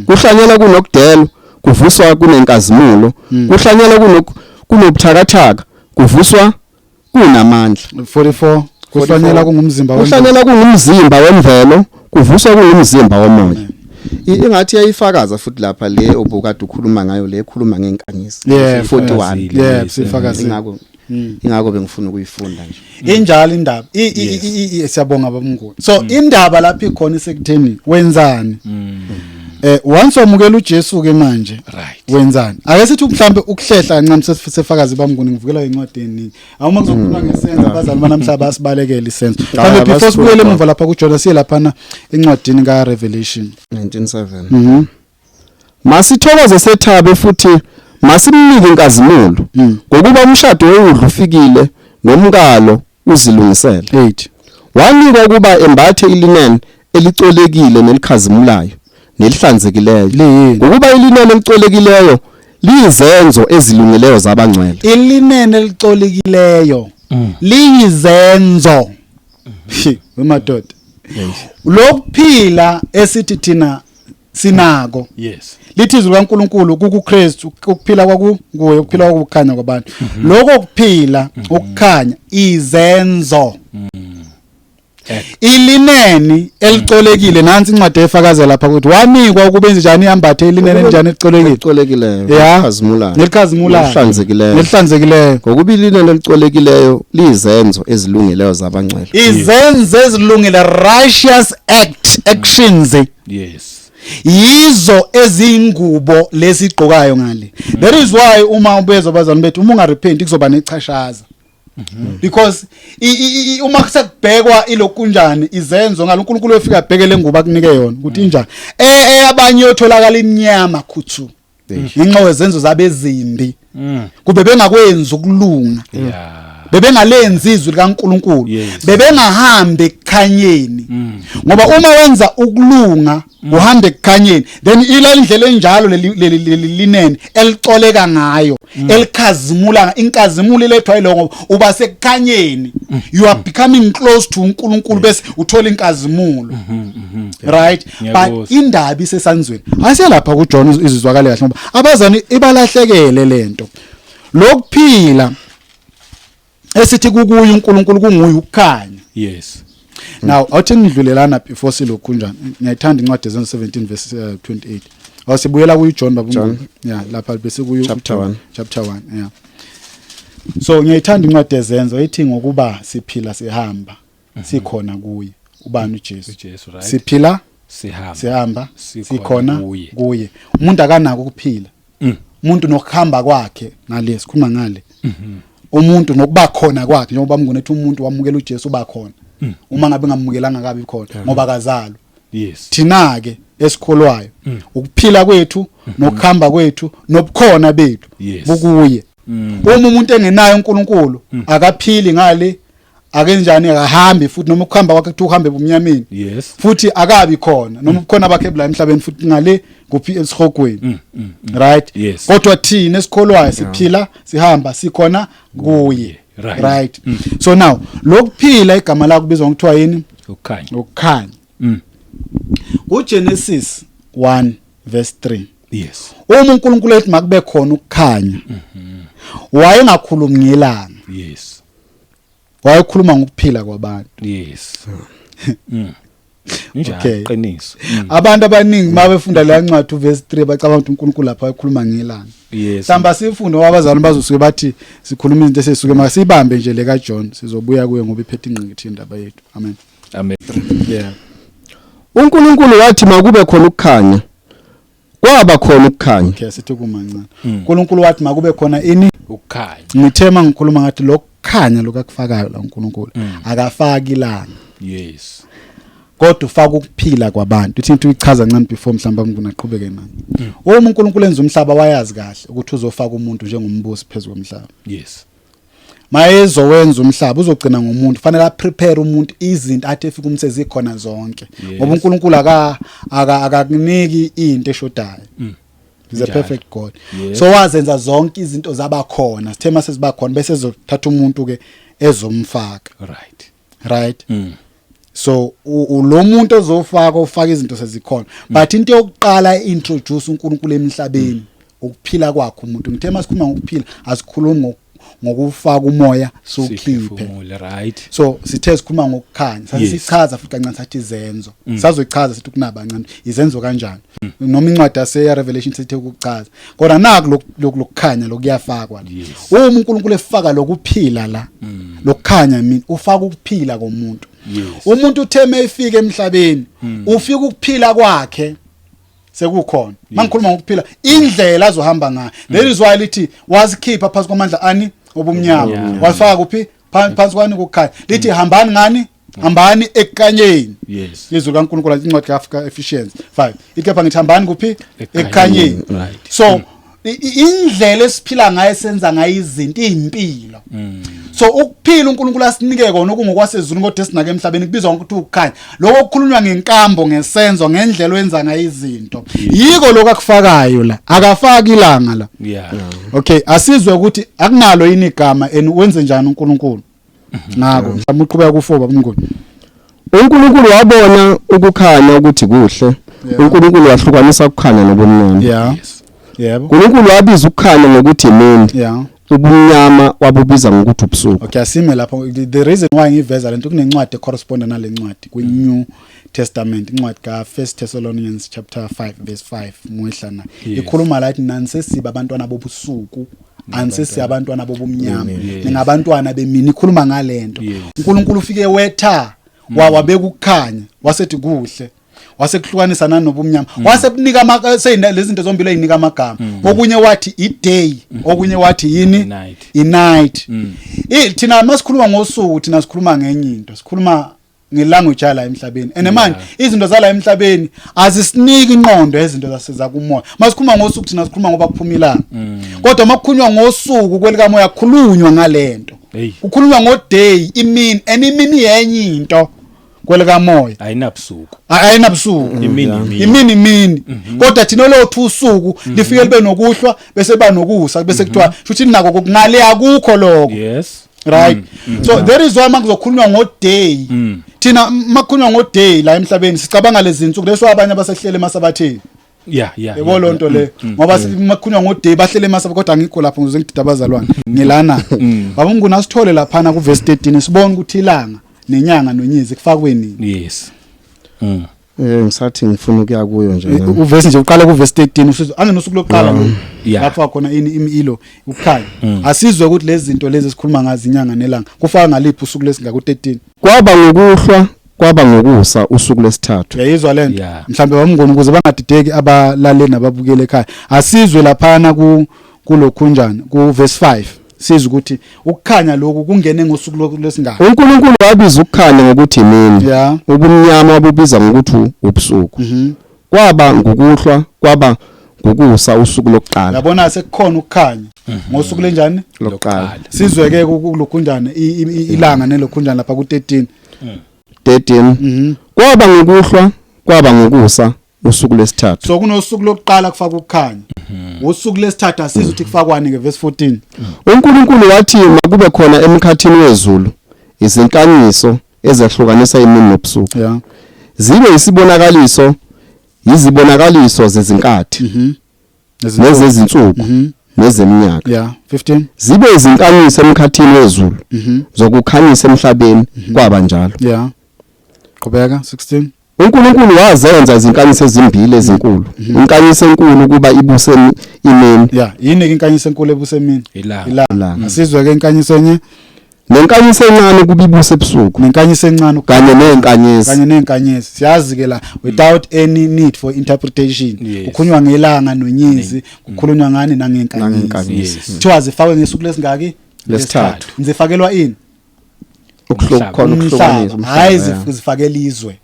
Kuhlanyelwa kunokudelwa, kuvuswa kunenkazimulo. Kuhlanyelwa kunobuthakathaka, kuvuswa kunamandla. 44, kuhlanyela kungumzimba wemvelo. Kuhlanyelwa kungumzimba wemvelo, kuvuswa kungumzimba womoya. Ingathi iyayifakaza futhi lapha le obukade ukhuluma ngayo, le ekhuluma ngenkanyezi, 41. Yeah, sifakazile. Ingakho bengifuna ukuyifunda nje. Injalo indaba. Siyabonga babunguni. So indaba lapha ikhona isekutheni wenzani once wamukela uJesu ke manje, wenzani? Ake sithi mhlambe ukuhlehla kancane, sesifakazi bamnguni, ngivukela encwadini awuma kuzokhuluma ngesenzo. Abazali banamhla basibalekela isenzo. Mhlambe before Abasifuni sibuyele khona. emuva lapha kuJohn, siye laphana encwadini kaRevelation. 19:7. Masithokoze sethabe futhi masimnike inkazimulo, ngokuba umshado wewundlu ufikile nomkalo uzilungisele. 8. Wanikwa ukuba embathe ilinen elicolekile nelikhazimulayo nelihlanzekileyo, Liyini? ngokuba ilineni elicolekileyo liyizenzo ezilungileyo zabangcwele. Ilinene elicolekileyo liyizenzo. Wemadoda, lokuphila esithi thina sinako, lithi izwi likaNkuluNkulu kukuKristu ukuphila kwakunguye, ukuphila kwakukhanya kwabantu. Lokho kuphila, ukukhanya, izenzo. Ilineni elicolekile, nansi incwadi efakaza lapha ukuthi wanikwa ukuba enze njani, ambathe ilineni enjani elicolekile. Elicolekileyo, Yeah. elikhazimulayo, Nelikhazimulayo, nelihlanzekileyo, nelihlanzekileyo. Ngokuba ilineni elicolekileyo liyizenzo ezilungileyo zabangcwele. Izenzo ezilungile, righteous act, actions, yizo ezingubo lesigqokayo ngale. That is why uma ubezwa abazali bethu, uma ungarepent kuzoba nechashaza, because uma sekubhekwa ilokunjani izenzo ngalo, uNkulunkulu uyofika abheke le ngubo akunike yona ukuthi injani. Abanye yotholakala imnyama khuthu ngenxa yezenzo zabezimbi, kube bengakwenzi ukulunga, bebengalenzi izwi likaNkuluNkulu, bebengahambi ekukhanyeni, ngoba uma wenza ukulunga uhambe ekukhanyeni, then ila indlela enjalo leli linene elicoleka ngayo, elikhazimula, inkazimulo ilethwa yilo, ngoba uba sekukhanyeni, you are becoming close to uNkulunkulu, bese uthola inkazimulo, right? But indaba isesanzweni. Aselapha kuJohn izizwakale kahle, ngoba abazani ibalahlekele lento. Lokuphila esithi kukuye uNkulunkulu kunguye ukukhanya. Now awuthi ngidlulelana before silokhu kunjani, ngiyayithanda incwadi ezenzo 17 verse 28. Awusibuyela kuyo John baba. John. Yeah, lapha bese kuyo Chapter uJohn. 1. Chapter 1, yeah. So ngiyayithanda incwadi ezenzo ithi ngokuba siphila sihamba sikhona kuye. Ubani? uJesu. uJesu, right. Siphila, sihamba, sihamba, sikhona sikhona kuye. Kuye. Umuntu akanako ukuphila, umuntu nokuhamba kwakhe ngale, sikhuluma ngale, umuntu nokuba khona kwakhe, njengoba mngune ethi umuntu wamukela uJesu uba khona, uma ngabe ngamukelanga kabi khona ngoba akazalwa. Thina ke esikholwayo, ukuphila kwethu nokuhamba kwethu nobukhona bethu bukuye. Uma umuntu engenayo uNkulunkulu, akaphili ngale, akenjani, akahambi futhi, noma ukuhamba kwakhe kuthi uhambe ebumnyameni, futhi akabi khona noma ubukhona bakhe bula emhlabeni, futhi ngale kuphi? Esihogweni, right? Yes. Kodwa thina esikholwayo siphila, sihamba, sikhona kuye. Right, so now lokuphila, igama lakho kubizwa ngokuthiwa yini? Ukukhanya. Ukukhanya. KuGenesis 1 verse 3, uma uNkulunkulu ethi makube khona ukukhanya, wayengakhulumi ngelanga, wayekhuluma ngokuphila kwabantu. Njalo. Okay. Qiniso. Abantu abaningi mabefunda leya ncwadi uverse 3 bacabanga ukuthi uNkulunkulu lapha wayekhuluma ngelanga. Mhlawumbe sifunde ngoba abazali bazosuke bathi sikhuluma izinto esisuke, masibambe nje le kaJohn, sizobuya kuye ngoba iphethe ingqikithi indaba yethu. Amen. Amen. Yeah. uNkulunkulu wathi makube khona ukukhanya, kwaba khona ukukhanya. Okay, sithi kumancane. uNkulunkulu wathi makube khona ini? Ukukhanya. Ngithe mangikhuluma ngathi lokukhanya lokakufakayo la uNkulunkulu, akafaki ilanga, kodwa ufaka ukuphila kwabantu. Ithi into uyichaza ncane before mhlawumbe nginaqhubeke nani. Uma uNkulunkulu enza umhlaba, wayazi kahle ukuthi uzofaka umuntu njengombusi phezulu komhlaba. Mayezowenza umhlaba, uzogcina ngomuntu, fanele aprepare umuntu izinto athi efika umuntu sezikhona zonke, ngoba uNkulunkulu akakuniki into eshodayo. He's a perfect God. So wazenza zonke izinto zabakhona, sithe mase zibakhona bese ezothatha umuntu ke ezomfaka. Right, so lo muntu ozofaka, ufaka izinto sezikhona, but into yokuqala introduce uNkulunkulu emhlabeni ukuphila kwakhe umuntu. Ngithe masikhuluma ngokuphila, asikhulumi ngokufaka umoya siwukhiphe. Siphefumule, right. So sithe sikhuluma ngokukhanya, sasichaza futhi kancane, sathi izenzo, sazoyichaza sithi kunaba kancane izenzo kanjani, noma incwadi yase Revelation sithe ukuchaza, kodwa naku lokukhanya lokuyafakwa la. Uma uNkulunkulu efaka lokuphila la, lokukhanya mina ufaka ukuphila komuntu. Umuntu uthe mayefika emhlabeni, ufika ukuphila kwakhe sekukhona. Mangikhuluma ngokuphila, indlela azohamba ngayo, that is why lithi wazikhipha phansi kwamandla ani? Obumnyama. Obumnyama. Wafaka kuphi? Phansi kwani? Kukhanya. Lithi hambani ngani? Hambani ekukhanyeni. Izwi kaNkulunkulu, incwadi kaAfrica, Ephesians 5, ithi kepha ngithi hambani kuphi? Ekukhanyeni. So indlela esiphila ngayo, esenza ngayo izinto, izimpilo. So ukuphila uNkulunkulu asinike kona okungokwasezulu kodwa esinake emhlabeni kubizwa ngokuthi ukukhanya. Lokho kukhulunywa ngenkambo, ngesenzo, ngendlela oyenza ngayo izinto, yiko lokho akufakayo la. Akafaki ilanga la. Okay, asizwe ukuthi akunalo yini igama and wenze njani uNkulunkulu ngakho. Mhlawumbe uqhubeka ku4, babumnguni. uNkulunkulu wabona ukukhanya ukuthi kuhle. UNkulunkulu wahlukanisa ukukhanya nobumnyama. Yebo. uNkulunkulu wabiza ukukhanya ngokuthi imini, ubumnyama wabubiza ngokuthi ubusuku. Okay, asime lapho. The reason why ngiveza lento, kunencwadi ecorrespond nale ncwadi kwi New Testament, incwadi ka 1 Thessalonians chapter 5 verse 5 muhla na. Ikhuluma la ithi nanisesiba abantwana bobusuku, anisesi abantwana bobumnyama, ningabantwana bemini. Ikhuluma ngalento. uNkulunkulu ufike wetha wabeka ukukhanya, wasethi kuhle, wasekuhlukanisa nanobumnyama, wasebunika lezi zinto zombili ezinika amagama. Okunye wathi i-day, okunye wathi yini? I-night. I-night. Thina masikhuluma ngosuku, thina sikhuluma ngenye into, sikhuluma ngelanguage yala emhlabeni, and manje izinto zala emhlabeni azisiniki inqondo yezinto zasezakumoya. Masikhuluma ngosuku, thina sikhuluma ngoba kuphuma ilanga, kodwa makukhulunywa ngosuku kwelikamoya, kukhulunywa ngalento. Hey. Kukhulunywa ngoday, imini, and imini yenye into kwelikamoya. Ayinabusuku. Ayinabusuku. Imini imini. Imini imini, kodwa thina lothu usuku lifike libe nokuhlwa, bese ba nokusa, bese kuthiwa shuthi nako ngale akukho lokho. Right, so there is why makuzokhulunywa ngo-day, thina makukhulunywa ngo-day la emhlabeni sicabanga lezi zinsuku leso, abanye abasehlele emasabatheni. Yebo, loo nto le, ngoba makukhulunywa ngo-day bahlele emasabatheni, kodwa angikho lapho, ngizoze ngidida abazalwane. Ngilana, baba uMnguni, asithole laphana kuvesi 13, sibone ukuthi ilanga nenyanga nonyezi kufakwe nini. Yes. Ngisathi ngifuna ukuya kuyo nje nami. Uvesi nje uqala kuvesi 13, usizwe angenosuku lokuqala lo lapho khona ini imilo ukukhanya. Asizwe ukuthi lezi zinto lezi esikhuluma ngazo, inyanga nelanga, kufaka ngaliphi usuku lesinga ku-13. Kwaba ngokuhlwa, kwaba ngokusa, usuku lesithathu. Uyayizwa lento? Yeah. Mhlambe bamngoni, ukuze bangadideki abalaleli nababukeli ekhaya, asizwe laphana ku kulokhunjani, ku verse 5, sizwe ukuthi ukukhanya lokhu kungene ngosuku lwesingaka. uNkulunkulu wabiza ukukhanya ngokuthi imini, ubumnyama wabubiza ngokuthi ubusuku. Kwaba ngukuhlwa, kwaba ngukusa, usuku lokuqala. Yabona, sekukhona ukukhanya ngosuku lenjani? Lokuqala. Sizwe ke kulokhunjani, ilanga nelokhunjani lapha ku-13. 13. Kwaba ngokuhlwa, kwaba ngokusa, usuku lesithathu. So kunosuku lokuqala kufaka ukukhanya, usuku lesithathu asizwe ukuthi kufakwani ke, verse 14. uNkulunkulu wathi makube khona emkhathini wezulu izinkanyiso ezehlukanisa imini nobusuku, zibe isibonakaliso, yizibonakaliso zezinkathi, nezezinsuku, nezeminyaka, 15. Zibe izinkanyiso emkhathini wezulu zokukhanyisa emhlabeni. Kwaba njalo. Yeah, qhubeka, 16. uNkulunkulu wazenza izinkanyiso ezimbili ezinkulu, inkanyiso enkulu ukuba ibuse imini. Yeah, yini ke inkanyiso enkulu ebusemini? Ilanga. Ilanga. Ilanga. Asizwe ke inkanyiso enye. Nenkanyiso encane ukuba ibuse ebusuku, Nenkanyiso encane kanye nezinkanyezi. Kanye nezinkanyezi. Siyazi ke la, without any need for interpretation, kukhulunywa ngelanga nonyezi, kukhulunywa ngani? Nangenkanyezi. Nangenkanyezi. Kuthiwa zifakwe ngesuku lesingaki? Lesithathu. Zifakelwa ini? Umhlaba. Khona ukuhlukanisa. Umhlaba, hayi zifakela izwe.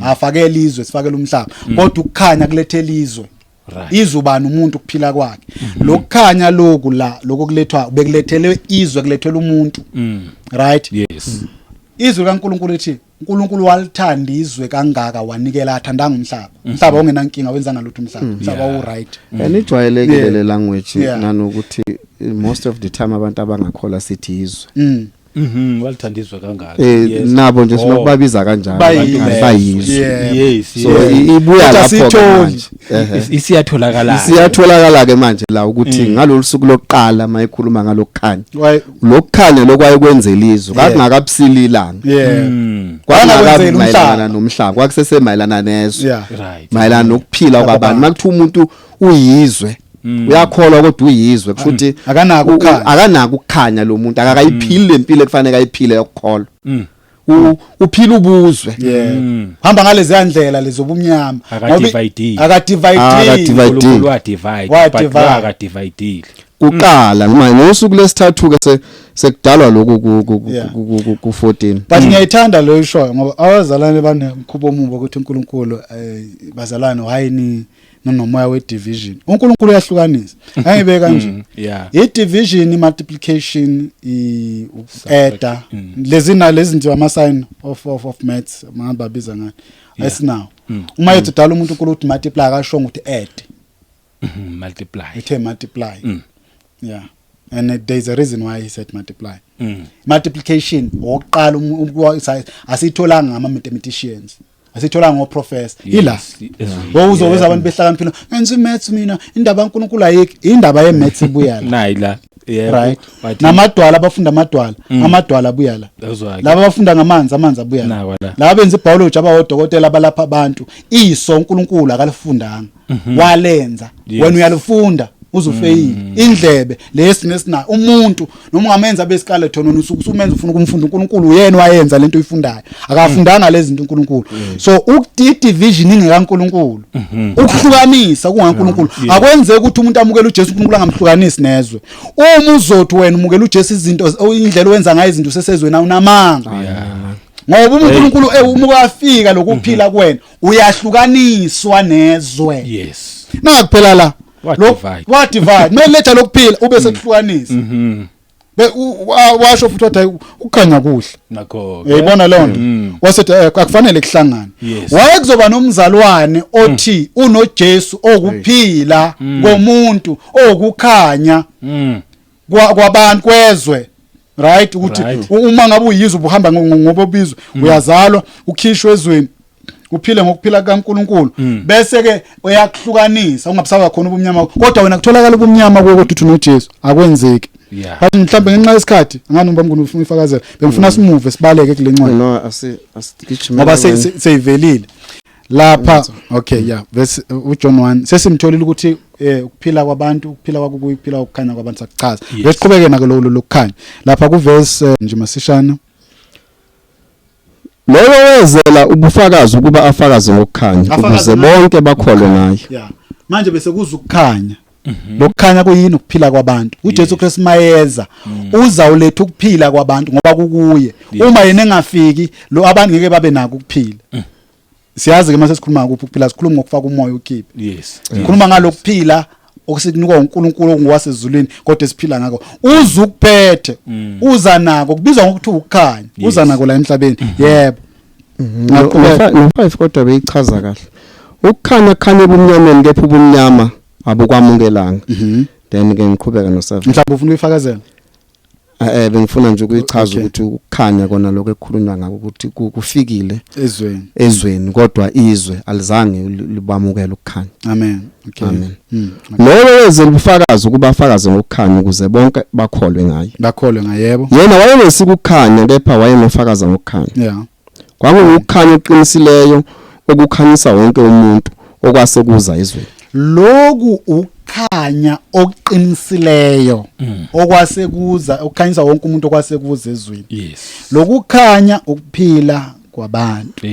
Afakela izwe, sifakela umhlaba, kodwa ukukhanya kulethela izwe. Izwe ubani? Umuntu, ukuphila kwakhe. Lokukhanya lokhu la, lokho kulethwa, bekulethelwe izwe, kulethelwe umuntu, right? Yes. Izwi kaNkuluNkulu lithi uNkulunkulu walithanda izwe kangaka, wanikela, athandanga umhlaba. Umhlaba ongenankinga, wenza ngalutho umhlaba, umhlaba u right. And ijwayelekile le language, nanokuthi most of the time abantu abangakholwa sithi izwe. Walithanda izwe kangaka. Nabo nje sinokubabiza kanjalo. Bayizwe. Bayizwe. So ibuya Kodwa lapho ke asiyitholi. manje. Isiyatholakala. Isiyatholakala ke manje la ukuthi ngalolu suku lokuqala mayikhuluma ngalokukhanya, lokukhanya lokwayekwenzela izwe, kwakungakabusili ilanga, kwakungakabi Kwakungakwenzeli mayelana umhlaba. nomhlaba, kwakusesemayelana nezwe, mayelana nokuphila kwabantu. Makuthiwa umuntu uyizwe, uyakholwa kodwa uyizwe, kusho ukuthi Akanako ukukhanya. Akanako ukukhanya lo muntu, akakayiphili lempilo ekufanele ayiphile yokukholwa. Uphila ubuzwe. Yeah, hamba ngalezi ndlela lezobumnyama. Akadivide. Akadivide. Akadivide. uNkulunkulu wa divide, Wa but divide. lo akadividile. Kuqala noma ngosuku lesithathu ke sekudalwa lokhu ku 14. But ngiyayithanda leyo ishoyo, ngoba abazalwane banemkhubo omubi ukuthi uNkulunkulu, bazalwane, why ni nomoya we division? uNkulunkulu uyahlukanisa, angibeka kanje. I division, i multiplication, i add, lezi na lezi nje ama sign of maths mangababiza ngani, esinawo. Uma ethi dala umuntu uNkulunkulu uthi multiply, akasho ukuthi add. Multiply. Uthe multiply, yeah, and there's a reason why he said multiply. Multiplication okokuqala asiyitholanga ngama mathematicians, asithola ngoprofessor ila. Wawuzokwenza abantu behlakaniphile, ngenza imaths mina, indaba kaNkuluNkulu ayikho, indaba ye-maths ibuya la. Nayi la, yebo. Right. Wathi- Namadwala, abafunda amadwala, amadwala abuya la. Uzwa-ke. Laba abafunda ngamanzi, amanzi abuya la. Nawa la. Laba benza ibiology, abawodokotela, abalapha abantu, iso uNkulunkulu akalifundanga, walenza. Wena uyalifunda uzufeyile. Indlebe lesi nesina umuntu noma ungamenza abe skeleton, wena usuke usumenza ufuna ukumfunda uNkulunkulu, uyena wayenza lento oyifundayo, akafundanga lezi zinto uNkulunkulu. So ukuthi division ingekaNkulunkulu, ukuhlukanisa kungaNkulunkulu, akwenzeki ukuthi umuntu amukele uJesu, uNkulunkulu angamhlukanisi nezwe. Uma uzothi wena umukela uJesu, izinto, indlela owenza ngayo izinto sesezweni, awunamanga, ngoba uma uNkulunkulu uma ukafika lokuphila kuwena, uyahlukaniswa nezwe. Nakuphela la. Wa divide. Wa divide, mele letha lokuphila ube sekuhlukanisa. Washo futhi wathi, "Hayi, ukukhanya kuhle." Nakho. Uyayibona leyo nto? Wasethi akufanele kuhlangane. Waye kuzoba nomzalwane othi unoJesu okuphila komuntu, okukhanya kwabantu, kwezwe, right? Ukuthi uma ngabe uyizwe, ubuhamba ngobobizwe, uyazalwa, ukhishwe ezweni, uphile ngokuphila kaNkuluNkulu, bese ke uyakuhlukanisa, ungabusaba khona ubumnyama, kodwa wena kutholakala ubumnyama kuwe kodwa uthi unoJesu, akwenzeki. But mhlawumbe ngenxa yesikhathi, angani ubamnguni ufuna ifakazela, bengifuna simuve, sibaleke kule ncwadi. No, asigijime. Ngoba seyivelile. Lapha, okay, yeah, verse uJohn 1 sesimtholile ukuthi ukuphila kwabantu, ukuphila kwakukuyi ukuphila ukukhanya kwabantu, sakuchaza. Besiqhubeke nako lo lokukhanya lapha ku verse nje masishana. Lowo wezela ubufakazi ukuba afakaze ngokukhanya, Afakaze ukuze ngayo. bonke bakholwe ngaye. Yeah, manje bese kuza ukukhanya. Lokukhanya kuyini? Ukuphila kwabantu. uJesu Kristu mayeza uza uletha ukuphila kwabantu ngoba kukuye. Uma yena engafiki lo, abantu ngeke babe nako ukuphila. Siyazi ke mase sikhuluma ngakuphi ukuphila, sikhuluma ngokufaka umoya ukhiphe. Sikhuluma ngalokuphila okusikunikwa uNkulunkulu ongowasezulwini, kodwa esiphila ngakho. Uza ukuphethe, uza nako, kubizwa ngokuthi ukukhanya. Uza nako la emhlabeni, yebo. Ngaqhubeka. No-5 kodwa beyichaza kahle. Ukukhanya kukhanya ebumnyameni, kepha ubumnyama abukwamukelanga. Then ke ngiqhubeka no-7. Mhlawumbe ufuna uyifakazela. Bengifuna nje ukuyichaza ukuthi ukukhanya kona lokho ekukhulunywa ngako ukuthi kufikile ezweni, ezweni, kodwa izwe alizange libamukele ukukhanya. Amen, okay. Amen. Lowo wezela ubufakazi ukuba afakaze ngokukhanya, ukuze bonke bakholwe ngaye. Bakholwe ngayebo. Yena wayengesiko ukukhanya, kepha wayenofakaza ngokukhanya. Kwakungukukhanya oqinisileyo okukhanyisa wonke umuntu, okwase kuza ezweni. Loku ukukhanya okuqinisileyo okwase kuza, okukhanyisa wonke umuntu, okwase kuza ezweni. Lokukhanya ukuphila kwabantu.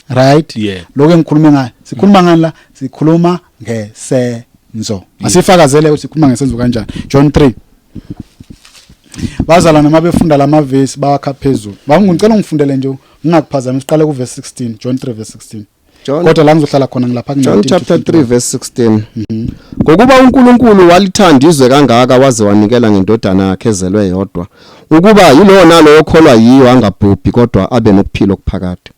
Right. Lokho engikhuluma ngayo, sikhuluma ngani la? Sikhuluma ngesenzo. Asifakazele ukuthi sikhuluma ngesenzo kanjani. John 3. Bazalwane, mabefunda lamavesi bawakha phezulu. Bangicela ungifundele nje, ngingakuphazamisi, siqale ku verse 16, John 3 verse 16. John Kodwa la ngizohlala khona ngilapha ku John 19 to chapter 3 21. verse 16. Ngokuba uNkulunkulu walithanda izwe kangaka, waze wanikela ngendodana yakhe ezelwe yodwa, ukuba yilowo nalowo okholwa yiyo angabhubhi, kodwa abe nokuphila okuphakade.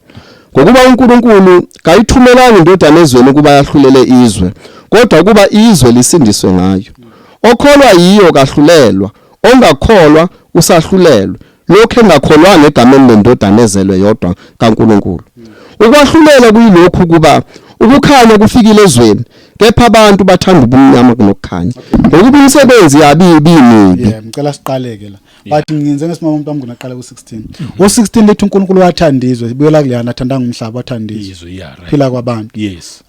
Ngokuba uNkulunkulu kayithumelanga indodana ezweni ukuba yahlulele izwe, kodwa ukuba izwe lisindiswe ngayo. Okholwa yiyo kahlulelwa, ongakholwa usahlulelwe, lokho engakholwanga egameni lendodana ezelwe yodwa kaNkulunkulu. Ukwahlulela kuyilokhu, kuba ukukhanya kufikile ezweni, kepha abantu bathanda ubumnyama kunokukhanya, ngokuba imisebenzi yabo ibimibi. Yeah, ngicela siqaleke la. But ngenze ngesimama umuntu wami nginaqala ku16. U16 lithi uNkulunkulu wathanda izwe, buyela kuleyana, athandanga umhlaba, wathanda izwe. Izwe, yeah, right. Phila kwabantu.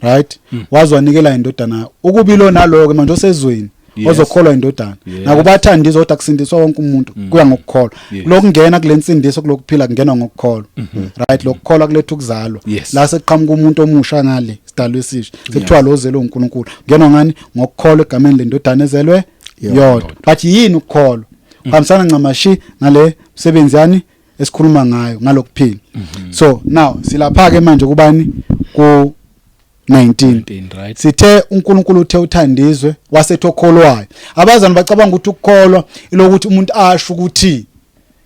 Right? Waze wanikela indodana ukubilo naloko manje osezweni ozokholwa indodana. Nakuba athanda izwe, kodwa kusindiswa wonke umuntu, kuya ngokukholwa. Lokungena kule nsindiso, kulokuphila, kungenwa ngokukholwa. Right? Lokukholwa kuletha ukuzalwa. La sekuqhamuka umuntu omusha ngale, sidalwe esisha. Sekuthiwa lo ozelwe uNkulunkulu. Ngenwa ngani? Ngokukholwa egameni lendodana ezelwe yodwa. But yini ukukholwa? Kuhambisana ncamashi nale msebenzi yani esikhuluma ngayo ngalokuphila. So now silapha ke manje kubani? Ku 19. 19, right. Sithe uNkulunkulu uthe uthandizwe, wasethi okholwayo. Abazali bacabanga ukuthi ukukholwa ilokuthi umuntu asho ukuthi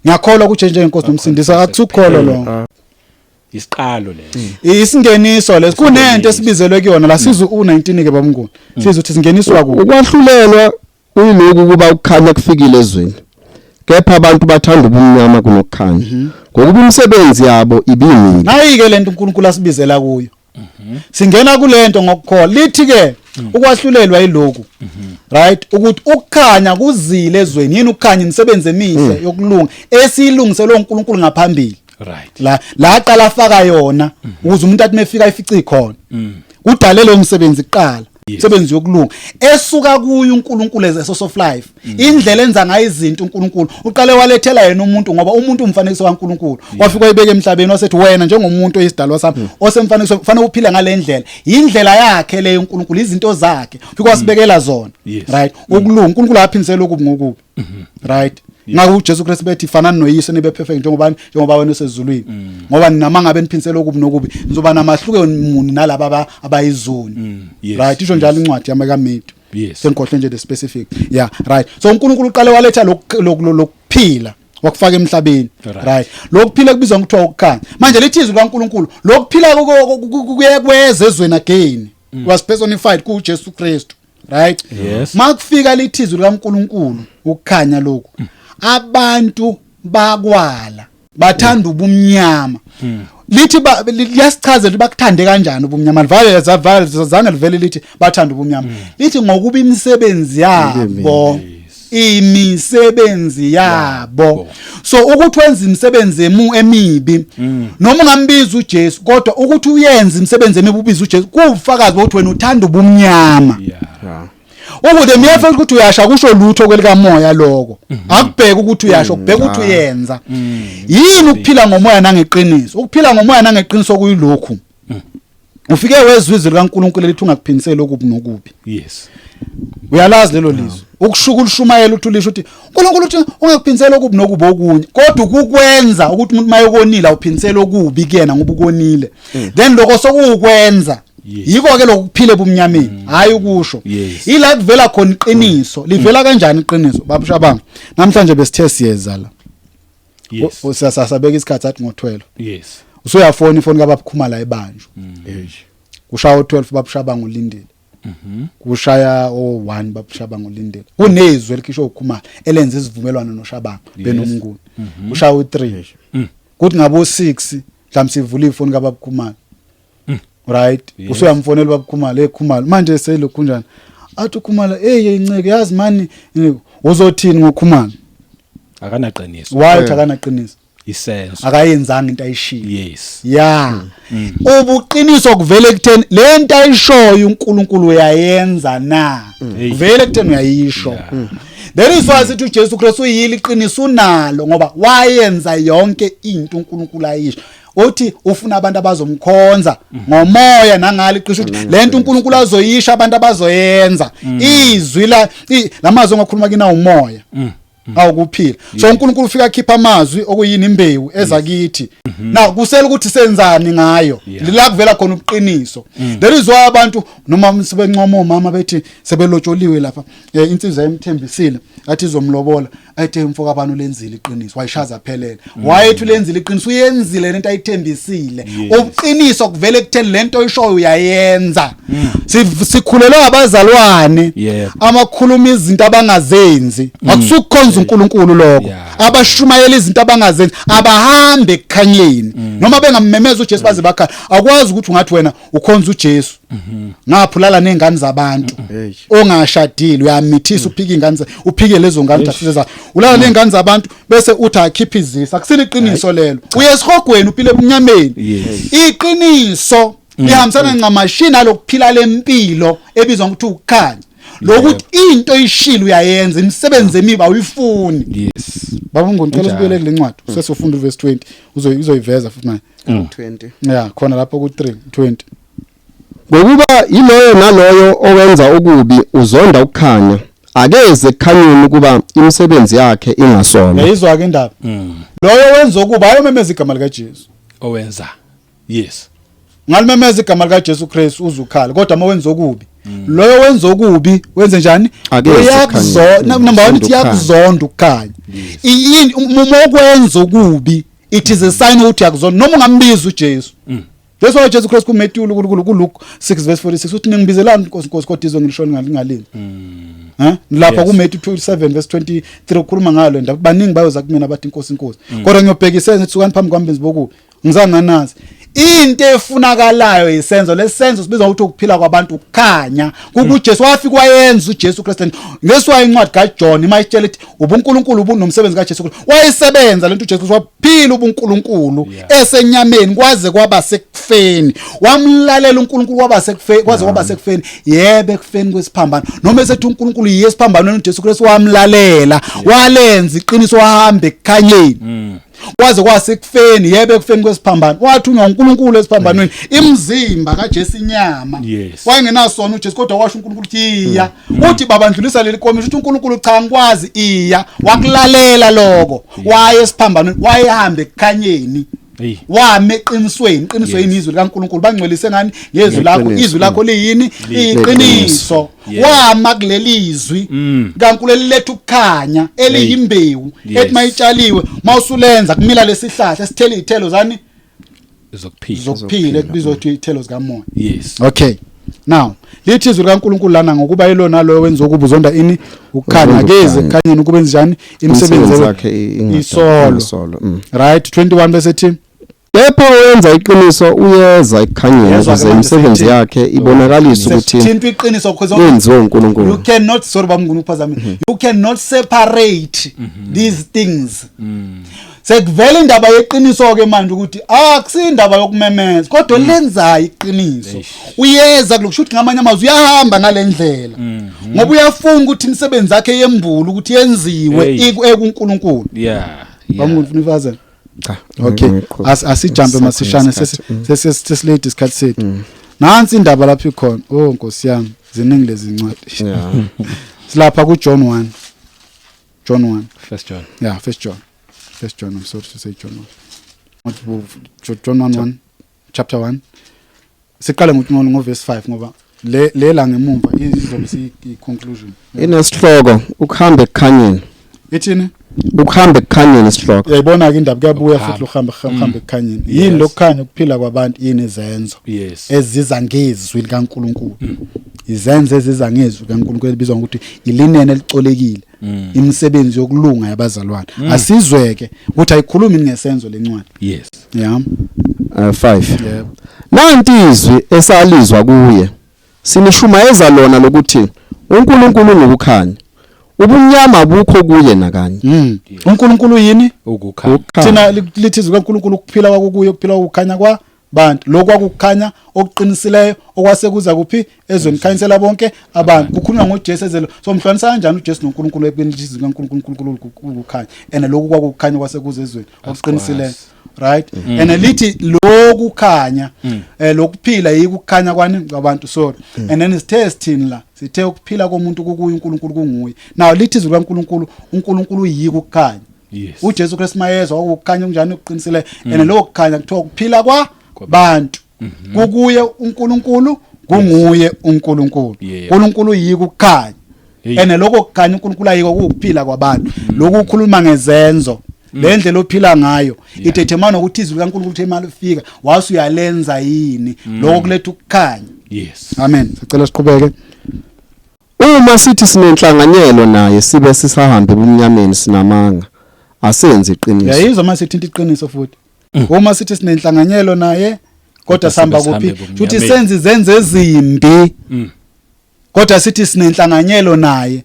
ngiyakholwa kuJesu njengenkosi nomsindisi. Akusukholwa lo. Isiqalo leso. Isingeniso leso kunento esibizelwe kuyona la. Sizu u19 ke babunguni, sizu ukuthi singeniswa ku Ukwahlulelwa kuyilokhu, ukuba ukukhanya kufikile ezweni, kepha abantu bathanda ubumnyama kunokukhanya, ngokuba imisebenzi yabo ibimibi. Nayi ke lento uNkulunkulu asibizela kuyo. Singena kulento ngokukholwa. Lithi ke ukwahlulelwa yiloku, right, ukuthi ukukhanya kuzile ezweni. Yini ukukhanya? Imisebenzi emihle yokulunga esiyilungiselwe uNkulunkulu ngaphambili. La la aqala afaka yona ukuze umuntu athi mefika ifice ikhona. Kudale lo msebenzi kuqala, umsebenzi yokulunga esuka kuyo uNkulunkulu as a source of life. Indlela enza ngayo izinto uNkulunkulu, uqale walethela yena umuntu, ngoba umuntu umfanekiso kaNkulunkulu. Wafika wayibeka emhlabeni, wasethi wena njengomuntu oyisidalwa sami osemfanekiso kufanele uphile ngalendlela. Indlela yakhe leyo uNkulunkulu, izinto zakhe fika wasibekela zona. Right, ukulunga, uNkulunkulu aphindisela okubi ngokubi, right? Ngakho uJesu Kristu bethi fanani noyise, nibe perfect njengoba wena usezulwini, ngoba nina mangabe niphindisela okubi nokubi, nizoba namahluko muni nalaba abayizoni? Right, isho njalo incwadi yami kaMethu. Sengikhohlwe nje the specific. Yeah, right. So uNkulunkulu uqale waletha lokuphila, wakufaka emhlabeni. Right, lokuphila kubizwa ngokuthiwa ukukhanya. Manje lithi izwi kaNkulunkulu lokuphila kuye kweze ezweni again, was personified kuJesu Kristu, right? Yes. Makufika lithi izwi likaNkulunkulu ukukhanya lokhu, abantu bakwala, bathanda ubumnyama. Lithi liyasichazela ukuthi bakuthande kanjani ubumnyama. Livale zavale, zange livele lithi bathanda ubumnyama, lithi ngokuba imisebenzi yabo. Imisebenzi yabo. So ukuthi wenza imisebenzi emibi, noma ungambiza uJesu, kodwa ukuthi uyenze imisebenzi emibi ubiza uJesu, kuwubufakazi bokuthi wena uthanda ubumnyama. Ukude miyefe ukuthi uyasha kusho lutho kwelikamoya lokho. Akubheka ukuthi uyasho, kubheka ukuthi uyenza. Yini ukuphila ngomoya nangeqiniso? Ukuphila ngomoya nangeqiniso kuyilokhu. Ufike wezwa izwi likaNkulunkulu elithi ungakuphindiseli okubi nokubi. Uyalazi lelo lizwi. Ukushuka ulishumayela uthi ulisho uthi uNkulunkulu uthi ungakuphindiseli okubi nokubi okunye. Kodwa ukukwenza ukuthi umuntu mayekonile awuphindiseli okubi kuyena ngoba ukonile. Then lokho sokukwenza. Yiko ke lokuphila ebumnyameni, hayi ukusho. Ila kuvela khona iqiniso. Livela kanjani iqiniso? Baba Shabanga, namhlanje besithe siyeza la. Usasabeka isikhathi athi ngo12. Usuyafona ifoni kaBaba Khumalo ayibanjwe. Kushaya u12 Baba Shabanga ulindile. Kushaya o1 Baba Shabanga ulindile. Kunezwi elikhishwe uKhumalo elenza isivumelwano noShabanga benoMnguni. Kushaya u3. Kuthi ngabo 6 mhlawumbe sivula ifoni kaBaba Khumalo. Right, usuyamfonela Baba Khumalo, hey Khumalo, manje selokhu kunjani? Athi uKhumalo, hey inceke, yazi mani uzothini ngoKhumalo? Akanaqiniso. Why uthi akanaqiniso? Isenzo. Akayenzanga into ayishilo. Ya. Ubuqiniso kuvele ekutheni lento ayishoyo uNkulunkulu uyayenza na? Kuvele ekutheni uyayisho. There is why sithi uJesu Kristu uyili iqiniso unalo, ngoba wayenza yonke into uNkulunkulu ayisho. Uthi ufuna abantu abazomkhonza ngomoya nangalo iqiniso, ukuthi lento uNkulunkulu azoyisha abantu abazoyenza. Izwi la lamazwi ongakhuluma kina umoya awukuphila. So uNkulunkulu ufika akhipha amazwi okuyini imbewu eza kithi. Now kusela ukuthi senzani ngayo. La kuvela khona ubuqiniso. There is why abantu noma sebencoma omama bethi sebelotsholiwe lapha, insizwa emthembisile athi izomlobola, athi umfo kabani ulenzile iqiniso, wayishaza phelele. Wayethi ulenzile iqiniso, uyenzile lento ayithembisile. Ubuqiniso kuvele kutheni lento oyishoyo uyayenza. Sikhulelwe abazalwane amakhuluma izinto abangazenzi. Akusukukhonza uNkulunkulu lokho. Abashumayela izinto abangazenzi, abahambe ekukhanyeni. Noma bengammemeza uJesu baze bakhala. Akwazi ukuthi ungathi wena ukhonza uJesu ngapha ulala nezingane zabantu ongashadile, uyamithisa, uphike ingane, uphike lezo ngane uthi ulala nezingane zabantu bese uthi akhiphe izisa. Akusile iqiniso lelo. Uye esihogweni, uphile ebumnyameni. Iqiniso lihambisana ncamashini alokuphila lempilo ebizwa ngokuthi ukukhanya. Lokuthi into oyishilo uyayenza, imisebenzi emibi awuyifuni. Baba ngicela sibuyele kule ncwadi, sesofunda uverse 20, uzoyiveza futhi manje. 20. Ya, khona lapho ku 3:20. Ngokuba yiloyo naloyo owenza okubi uzonda ukukhanya, akeze ekukhanyeni ukuba imisebenzi yakhe ingasolwa. Yayizwa ke indaba. Loyo wenza okubi ayomemeza igama lika Jesu. Owenza. Ngalimemeza igama lika Jesu Christ uzukhala, kodwa uma wenza okubi, loyo wenza okubi wenze njani? Uyakuzonda. Number 1 ithi yakuzonda ukukhanya. Yini uma ukwenza okubi? It is a sign ukuthi uyakuzonda noma ungambiza uJesu. That's why Jesu Christ kuMatthew ku Luke 6 verse 46 uthi ningibizelani Nkosi Nkosi kodwa izwe ngilishona ngalingalini. Lapha kuMatthew 27 verse 23 ukhuluma ngalo ndaba, baningi bayoza kumina bathi Nkosi Nkosi, kodwa ngiyobhekisela ngithi sukani phambi kwami benzi bokubi, ngizanganazi. Into efunakalayo isenzo, lesenzo sibizwa ukuthi ukuphila kwabantu ukukhanya. KuJesu wafika wayenza uJesu Kristu. Ngeswa incwadi kaJohn imayitshela ithi ubuNkulunkulu ubunomsebenzi kaJesu Kristu. Wayesebenza lento uJesu Kristu, waphila ubuNkulunkulu esenyameni kwaze kwaba sekufeni. Wamlalela uNkulunkulu kwaba sekufeni, kwaze kwaba sekufeni. Yebe ekufeni kwesiphambano. Noma esethi uNkulunkulu yiye esiphambanweni, uJesu Kristu wamlalela, walenza iqiniso, wahamba ekukhanyeni. Kwaze kwasekufeni, yebe ekufeni kwesiphambano. Wathunywa uNkulunkulu esiphambanweni, imzimba kaJesu inyama. Wayengenasona uJesu, kodwa washo uNkulunkulu uthi iya. Uthi baba ndlulisa leli komishi, uthi uNkulunkulu cha ngikwazi, iya. Wakulalela lokho. Waye esiphambanweni, wayehambe ekukhanyeni. Wame eqinisweni, iqiniso yini? Izwi likaNkulunkulu. Bangcwelise ngani? Ngezwi lakho. Izwi lakho liyini? Iqiniso. Wama kuleli izwi kaNkulunkulu eliletha ukukhanya, eliyimbewu ethi mayitshaliwe, mawusulenza kumila lesihlahla esithela izithelo zani? Zokuphila. Ekubizwa ukuthi izithelo zikamoya. Okay. Now lithi izwi likaNkulunkulu lana, ngokuba yilona loyo wenza okubi uzonda ini? Ukukhanya. Akeze ekukhanyeni ukuba njani? Imisebenzi yakhe isolo. Right, 21 bese thi Kepha owenza iqiniso uyeza ekukhanyeni Yezwa-ke ukuze manje imisebenzi sithini? yakhe ibonakaliswe ukuthi Sesithinta iqiniso because yenziwe you uNkulunkulu. cannot, sorry bamnguni ukuphazamisa, you cannot separate these things. Sekuvela indaba yeqiniso ke manje ukuthi akusindaba yokumemeza kodwa lenzayo iqiniso uyeza kulokusho ukuthi ngamanye amazwi uyahamba ngalendlela ngoba uyafuna ukuthi imisebenzi yakhe yembule ukuthi yenziwe Hey. ekuNkulunkulu. Bamnguni, ufuna ifazela? Cha. Okay, asijampe masishane, sesilate isikhathi sethu. Nansi indaba lapho ikhona. Oh Nkosi yami, ziningi lezi ncwadi. Silapha ku John 1, John 1. First John. Yeah, First John, First John, I'm sorry to say John 1. John 1 1, chapter 1. Siqale ngo verse 5 ngoba le la ngemumva izobe si conclusion. Inesihloko ukuhamba ekukhanyeni. Ithini? Ukuhamba ekukhanyeni isihloko. Uyayibona ke indaba kuyabuya Ukuhamba. futhi lokuhamba hamba ekukhanyeni. Yini lokukhanya? Ukuphila kwabantu. Yini izenzo? Eziza ngezwi likaNkuluNkulu, izenzo eziza ngezwi likaNkuluNkulu elibizwa ngokuthi ilinene elicolekile, imisebenzi yokulunga yabazalwane. Asizweke ukuthi ayikhulumi ngesenzo lencwadi. Yeah. 5. Yebo. Nanti izwi esalizwa kuye sinishumayeza lona lokuthi uNkulunkulu ungukukhanya, ubumnyama bukho kuye nakanye. UNkulunkulu yini? Ukukhanya. Ukukhanya. Thina lithi izwi kaNkuluNkulu ukuphila kwakukuye, ukuphila ukukhanya kwabantu, lokhu kwakukhanya okuqinisileyo okwasekuza kuphi ezweni, khanyisela bonke abantu. Kukhulunywa ngoJesu ezelo. So mhlanisa kanjani uJesu noNkulunkulu ekubeni lithi izwi kaNkulunkulu uNkulunkulu ukukhanya, and lokhu kwakukhanya kwasekuza ezweni okuqinisileyo, right? And lithi lokukhanya lokuphila yikukhanya kwani? Kwabantu, sorry. And then sithe sithini la? Sithe ukuphila komuntu kukuye uNkulunkulu, kunguye. Now lithi izwi kaNkulunkulu uNkulunkulu yikukhanya. UJesu Kristu mayezwa ukukhanya kunjani ukuqinisile, and lokho kukhanya kuthiwa ukuphila kwa bantu, kukuye uNkulunkulu, kunguye uNkulunkulu. uNkulunkulu yikukhanya. Hey. And lokho kukhanya uNkulunkulu ayiko kukuphila kwabantu. Lokhu ukhuluma ngezenzo, le ndlela ophila ngayo ithethemana ukuthi izwi likaNkulunkulu uthe imali ufika wase uyalenza yini, lokho kuletha ukukhanya. Amen, sicela siqhubeke. Uma sithi sinenhlanganyelo naye sibe sisahamba ebumnyameni, sinamanga, asenzi iqiniso. Uyayizwa mase sithinta iqiniso futhi. Uma sithi sinenhlanganyelo naye kodwa sihamba sibe kuphi? sihambe Futhi ebumnyameni. senze izenzo ezimbi kodwa sithi sinenhlanganyelo naye,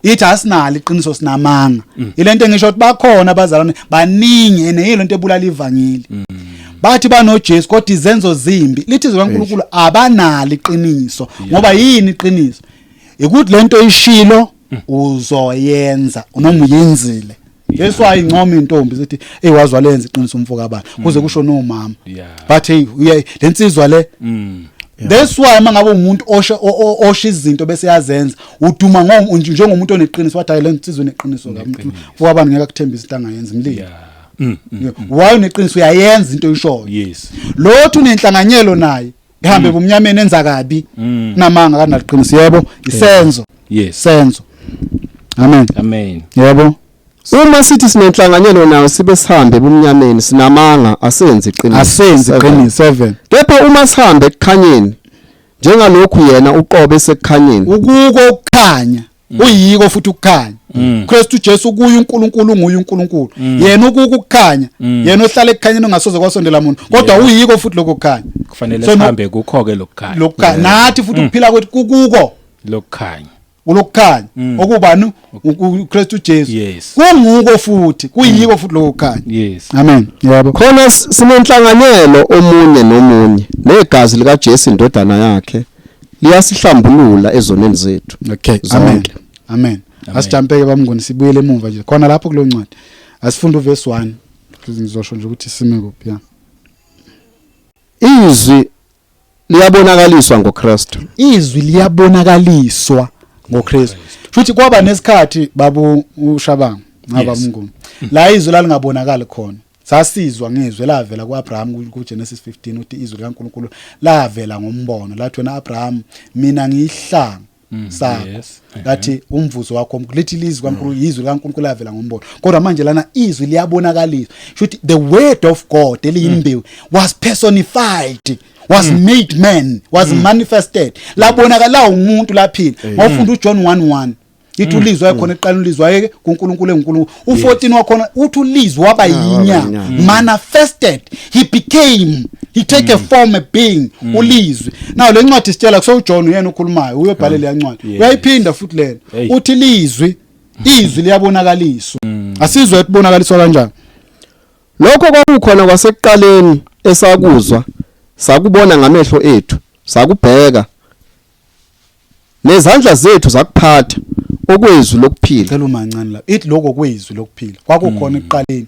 ithi asinalo iqiniso, sinamanga. Ilento engisho ukuthi bakhona abazalwane baningi ene yilento ebulala ivangeli. Bathi banoJesu kodwa izenzo zimbi. Lithi izwi kaNkulunkulu abanalo iqiniso. Ngoba yini iqiniso? Ukuthi lento ishilo uzoyenza noma uyenzile. Jesu ayincoma intombi zithi, "Hey, wazwa lenza iqiniso umfo kabani," kuze kusho nomama. But hey, lensizwa le. That's why mangabe umuntu osho osho izinto bese yazenza, uduma njengomuntu oneqiniso. Wathi, "Hayi, le nsizwa ineqiniso kamuntu mfo kabani, ngeke akuthembise into angayenza mlilo." Why? Uneqiniso, uyayenza into oyishoyo. Lothu unenhlanganyelo naye ihambe ebumnyameni enza kabi, namanga, kanaliqiniso. Yebo, isenzo. Senzo. Amen. Amen. Yebo. Uma sithi sinenhlanganyelo naye sibe sihambe ebumnyameni, sinamanga, asenzi iqiniso. Asenzi 7. iqiniso. 7. Kepha uma sihambe ekukhanyeni njengalokhu yena uqobe sekukhanyeni, Ukuko ukukhanya, uyiko futhi ukukhanya. Kristu Jesu kuye uNkulunkulu, unguye uNkulunkulu. Yena ukuko ukukhanya, yena ohlala ekukhanyeni ongasoze kwasondela umuntu, kodwa uyiko futhi lokho kukhanya. Kufanele So, sihambe kukho ke lokukhanya. Lokukhanya nathi futhi ukuphila kwethu kukuko Lokukhanya. Ulokukhanya okubani? uKristu Jesu. Kunguko futhi, kuyiko futhi lokho kukhanya. Amen, yebo. Khona sinenhlanganyelo omunye nomunye, negazi likaJesu indodana yakhe liyasihlambulula ezoneni zethu Okay, amen. zonke. Amen. Asijampeke bamnguni, sibuyele emuva nje khona lapho kulo ncwadi. Asifunde uverse 1, ngizosho nje ukuthi sime kuphi ya. Izwi liyabonakaliswa ngoKristu. Izwi liyabonakaliswa ngoKristu. Futhi kwaba nesikhathi babu uShabanga ngaba mnguni la izwi lalingabonakali khona, sasizwa ngezwi lavela kuAbraham kuGenesis 15, uthi izwi likaNkuluNkulu lavela ngombono, lathi, "Wena Abraham, mina ngiyihlanga sakho." Lathi umvuzo wakho, lithi lizwi kaNkulunkulu, izwi likaNkulunkulu lavela ngombono. Kodwa manje lana izwi liyabonakaliswa, shuthi the word of God eliyimbewu was personified, was made man, was manifested, labonakala umuntu laphila. Ngofunda uJohn 1:1. Ithi ulizwi wayekhona eqala, ulizwi waye kuNkulunkulu enguNkulunkulu. U14 wakhona uthi ulizwi waba yinyama. Yinyama, manifested, he became, he take a form, a being, ulizwi. Now le ncwadi sitshela kuso uJohn, uyena okhulumayo, uyobhale le ncwadi. Uyayiphinda futhi lena. Uthi lizwi, izwi liyabonakaliswa. Asizwe ukubonakaliswa kanjani. Lokho kwakukhona kwasekuqaleni, esakuzwa, sakubona ngamehlo ethu, sakubheka, nezandla zethu zakuphatha, okwezwi lokuphila. Cela umancane la. Ithi lokho kwezwi lokuphila kwakukhona ekuqaleni,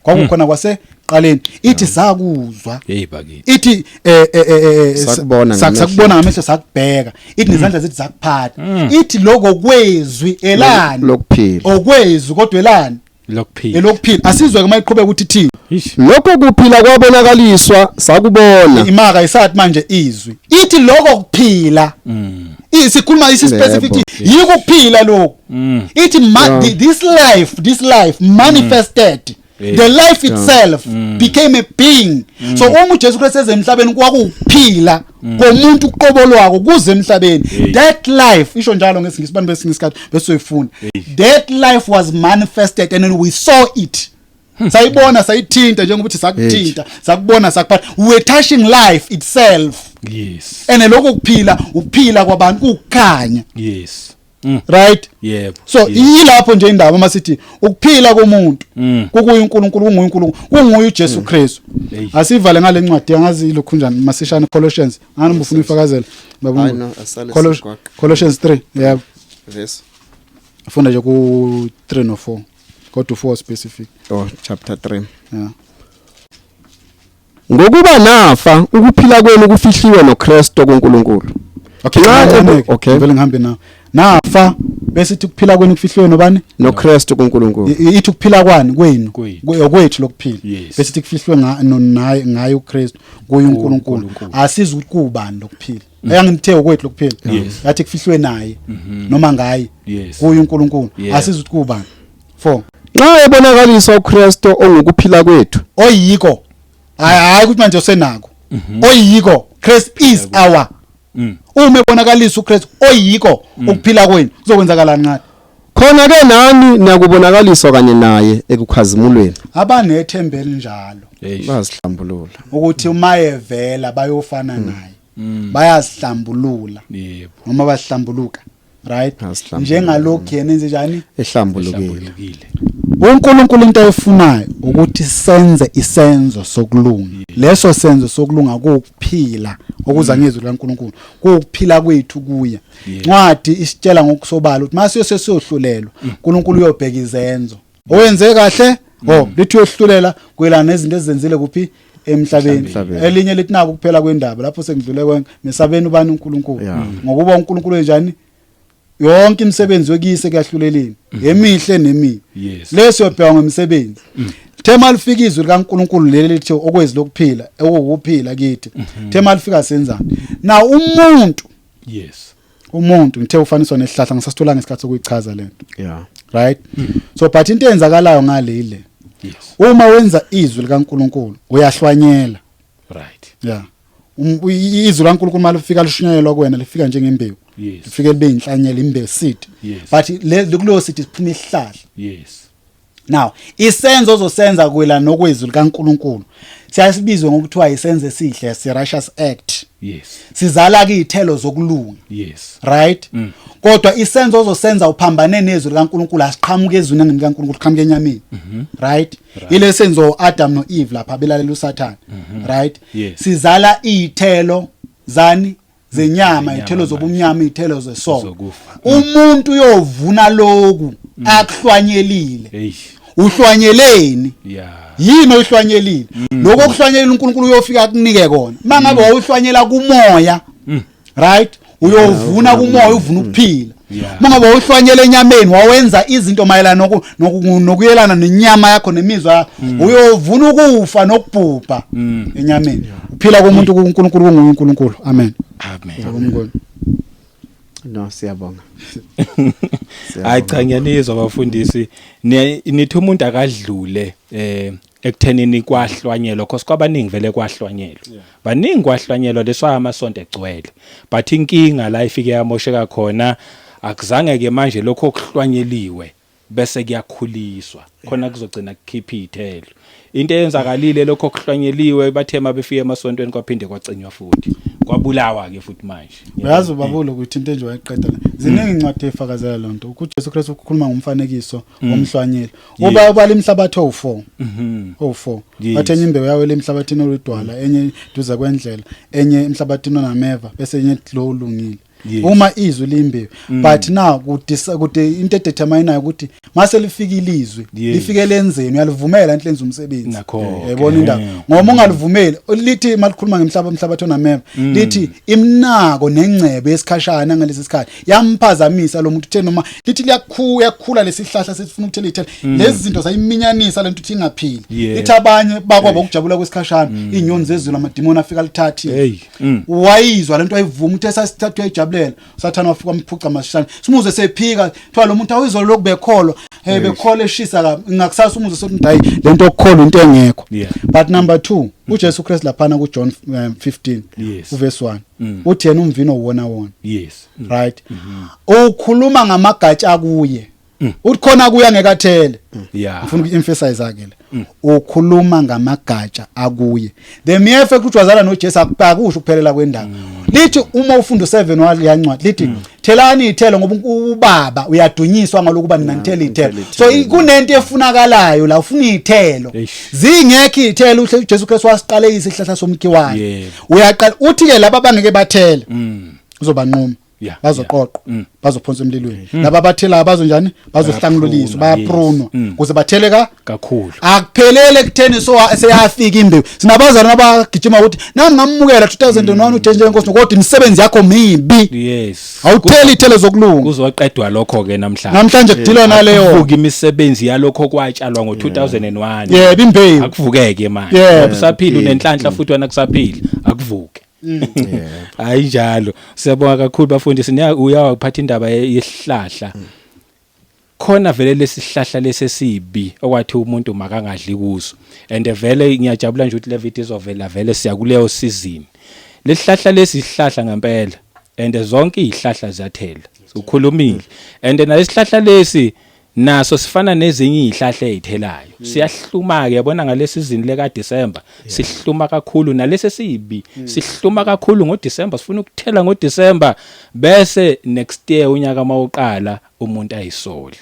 kwakukhona kwaseqaleni. Ithi sakuzwa. Hey bakithi. Ithi Sakubona ngamehlo. Sakubona ngamehlo, sakubheka. Ithi nezandla zethu zakuphatha. Ithi lokho kwezwi elani? Lokuphila. Okwezwi, kodwa elani? Lokuphila. Elokuphila. Asizwe ke mayiqhubeka ukuthi thini. Ish. Lokho kuphila kwabonakaliswa, sakubona. Imaka isathi manje izwi, ithi lokho kuphila, sikhuluma isi specific, yiko kuphila lokho. Ithi this life manifested. The life itself became a being. So uma uJesu Christ eze emhlabeni, kwakuphila komuntu uqobo lwako kuze emhlabeni. That life, isho njalo ngesingisi, bantu besingisi kathi besoyifunda, that life was manifested and then we saw it, sayibona, sayithinta, njengokuthi sakuthinta, sakubona, sakuphatha. We were touching life itself. And lokho kuphila, ukuphila kwabantu, ukukhanya. Right? Yebo. So yilapho nje indaba masithi ukuphila komuntu kukuyi uNkulunkulu, kunguye uNkulunkulu, kunguye uJesu Kristu. Asivale ngale ncwadi, angazi ilokhu njani, masishane. Colossians, ngani ufuna uyifakazela baba? Hayi, no, asale. Sigwaqe. Colossians 3, yebo. Verse. Funda nje ku 3 no 4, kodwa u 4 specific. Oh, chapter 3. Yeah. Ngokuba nafa, ukuphila kwenu kufihliwe noKristu kuNkulunkulu. Okay. Nxa Kancane-ke, okay. Vele ngihambe nawo. Nafa, bese ithi ukuphila kwenu kufihliwe nobani? NoKristu kuNkulunkulu. Ithi ukuphila kwani? Kwenu. Kwethu. Okwethu lokuphila. Bese ithi kufihlwe naye, ngaye uKristu, kuye uNkulunkulu. uNkulunkulu. Asizi ukuthi kubani lokuphila. Ayangithe okwethu lokuphila. Yathi kufihlwe naye noma ngaye, kuye uNkulunkulu. Asizi ukuthi kubani. 4. Nxa ebonakaliswa uKristu ongukuphila kwethu, Oyiko, hayi hayi ukuthi manje usenako oyiko. Christ is our, uma ebonakalisa uKristu oyiko ukuphila kwenu, kuzokwenzakalani ngathi? Khona ke nani niyakubonakaliswa kanye naye ekukhazimulweni. Abanethemba elinjalo Bazihlambulula. ukuthi uma evela bayofana naye, bayazihlambulula noma bahlambuluka, right? Bazihlambulula. Njengalokhu yena enze njani? Ehlambulukile. Hlambulukile. uNkulunkulu into ayifunayo ukuthi senze isenzo sokulunga. Leso senzo sokulunga kuwukuphila okuza ngezwi likaNkulunkulu, kuwukuphila kwethu kuye. Incwadi isitshela ngokusobala ukuthi mase siyohlulelwa, uNkulunkulu uyobheka izenzo. Owenze kahle, oh, lithi uyohlulela kuyelana nezinto ezenzile kuphi? Emhlabeni. Emhlabeni. Elinye lithi naku kuphela kwendaba lapho sengidlule konke, mesabeni ubani? uNkulunkulu. Ngokuba uNkulunkulu enjani? Yonke imisebenzi yokuyise kuyahluleleni, emihle nemibi. Leso yobheka ngemisebenzi. Thema lifika izwi likaNkuluNkulu leli lithi okwezi lokuphila, okuwukuphila kithi. Thema lifika, senzani now umuntu? Umuntu ngithe ufaniswa nesihlahla, ngisasithola ngesikhathi sokuyichaza lento. Right, so but into eyenzakalayo ngale ile, uma wenza izwi likaNkuluNkulu, uyahlwanyela. Yeah, izwi likaNkuluNkulu malifika lishunyayelwa kuwena, lifika njengembewu. Lifike libe inhlanyelo, imbewu, seed. But le kuleyo seed siphuma isihlahla. Now isenzo ozosenza kwela nokwezwi likaNkuluNkulu siyasibizwe ngokuthiwa isenzo esihle, si righteous act. Sizala ke izithelo zokulunga. Right, kodwa isenzo ozosenza uphambane nezwi likaNkuluNkulu asiqhamuke ezwini likaNkuluNkulu, qhamuke enyameni, right? Ile senzo Adam noEve lapha belalela uSathane, right? Yes. Sizala izithelo zani? Zenyama. Zenyama. Izithelo Manje. zobumnyama, izithelo zesono. Zokufa. Umuntu uyovuna lokhu akuhlwanyelile. Uhlwanyeleni? Yini oyihlwanyelile? Lokho okuhlwanyelile uNkulunkulu uyofika akunike kona. Mangabe wawuhlwanyela kumoya, right, uyovuna kumoya, uvuna ukuphila. Mangabe wawuhlwanyela enyameni, wawenza izinto mayelana nokuyelana nenyama yakho nemizwa yakho, uyovuna ukufa nokubhubha enyameni. Uphila komuntu kuNkulunkulu kunguye uNkulunkulu. Amen. Amen. Amen. No, siyabonga. Hayi cha, ngiyanizwa abafundisi. Nithi umuntu akadlule ekuthenini kwahlwanyelwa, cause kwabaningi vele kwahlwanyelwa, baningi kwahlwanyelwa, leswa amasonto egcwele, but inkinga la ifike yamosheka khona. Akuzange ke manje lokho okuhlwanyeliwe bese kuyakhuliswa khona kuzogcina kukhipha izithelo. Into eyenzakalile lokho okuhlwanyeliwe, bathe mabefika emasontweni kwaphinde kwacinywa futhi kwabulawa ke futhi manje. Uyazi ubabulo ukuthi into enje wayiqeda la. Ziningi incwadi efakazela lonto. UJesu Kristu ukhuluma ngomfanekiso womhlwanyelo. Uba ubala imhlabathi owu4. Owu4. Bathe enye imbewu yawela emhlabathini oludwala, enye duze kwendlela, enye emhlabathini onameva, bese enye lo ulungile. Uma izwi liyimbewu, but now kude into edetermine ukuthi mase lifika ilizwi, lifike lenzeni, uyalivumela into lenza umsebenzi. Nakho-ke. Yayibona indaba, ngoba ungalivumeli lithi malikhuluma ngemhlaba, umhlabathi onameva, lithi imnako nengcebo yesikhashana ngalesi sikhathi yamphazamisa lo muntu. Uthe noma lithi liyakhula, yakhula lesihlahla sesifuna ukuthela ithela, lezi zinto zayiminyanisa lento ukuthi ingaphili. Lithi abanye bakwaba ukujabula kwesikhashana, inyoni zezulu, amadimoni afika lithathile. Hey. Wayizwa lento, wayivuma, uthe sasithatha uyayijabulela, sathana wafika wamiphuca masishane. Simuze sephika, kuthiwa lo muntu awizwa lokhu, bekholwa, hey, bekholwa eshisa ka ngakusasa, umuze sokuthi hayi, lento okukholwa into engekho. But number 2, uJesu Christ laphana kuJohn 15 uverse 1 uthi yena umvino wona wona. Right, ukhuluma ngamagatsha kuye, uthi khona kuya ngekathele. Ngifuna uku-emphasize ke la, ukhuluma ngamagatsha akuye. The mere fact ukuthi wazala noJesu akukusho ukuphelela kwendaba. Lithi uma ufunda u7 waleya ncwadi, lithi thelani ithelo ngoba ubaba uyadunyiswa ngalokuba nina nithela ithelo. So kunento efunakalayo la, ufuna ithelo. Eish. Zingekho ithelo, uhle uJesu Kristu wasiqalekisa isihlahla somkhiwane. Uyaqala uthi ke laba abangeke bathele uzobanquma, bazoqoqwa, bazophonswa emlilweni. Laba abathelayo bazonjani? Bazohlangululiswa, bayaprunwa ukuze bathele ka Kakhulu. Akuphelele kutheni, so seyafika imbewu. Sinabazalwane abagijima ukuthi nami ngamukela 2001 uJesu njengenkosi, kodwa imisebenzi yakho mibi, awutheli ithelo zokulunga. Kuzoqedwa lokho ke namhlanje. Namhlanje kudilwa naleyo. Akuvuka imisebenzi yalokho kwatshalwa ngo2001. Yebo, imbewu. Akuvukeke manje. Yebo. Usaphila, unenhlanhla futhi wena kusaphila, akuvuke. Hayi njalo. Siyabonga kakhulu bafundisi. Niya uyawaphatha indaba yesihlahla. Khona vele lesihlahla lesesibi okwathi umuntu makangadli kuso. And vele ngiyajabula nje ukuthi le video izovela vele siya kuleyo season. Lesihlahla lesihlahla ngempela, and zonke izihlahla ziyathela. Ukhulumile. And nalesihlahla lesi naso sifana nezinye izihlahla ezithelayo. Siyahluma ke, yabona ngale season le ka December sihluma kakhulu, nalesi sibi sihluma kakhulu ngo December, sifuna ukuthela ngo December, bese next year unyaka mawuqala umuntu ayisoli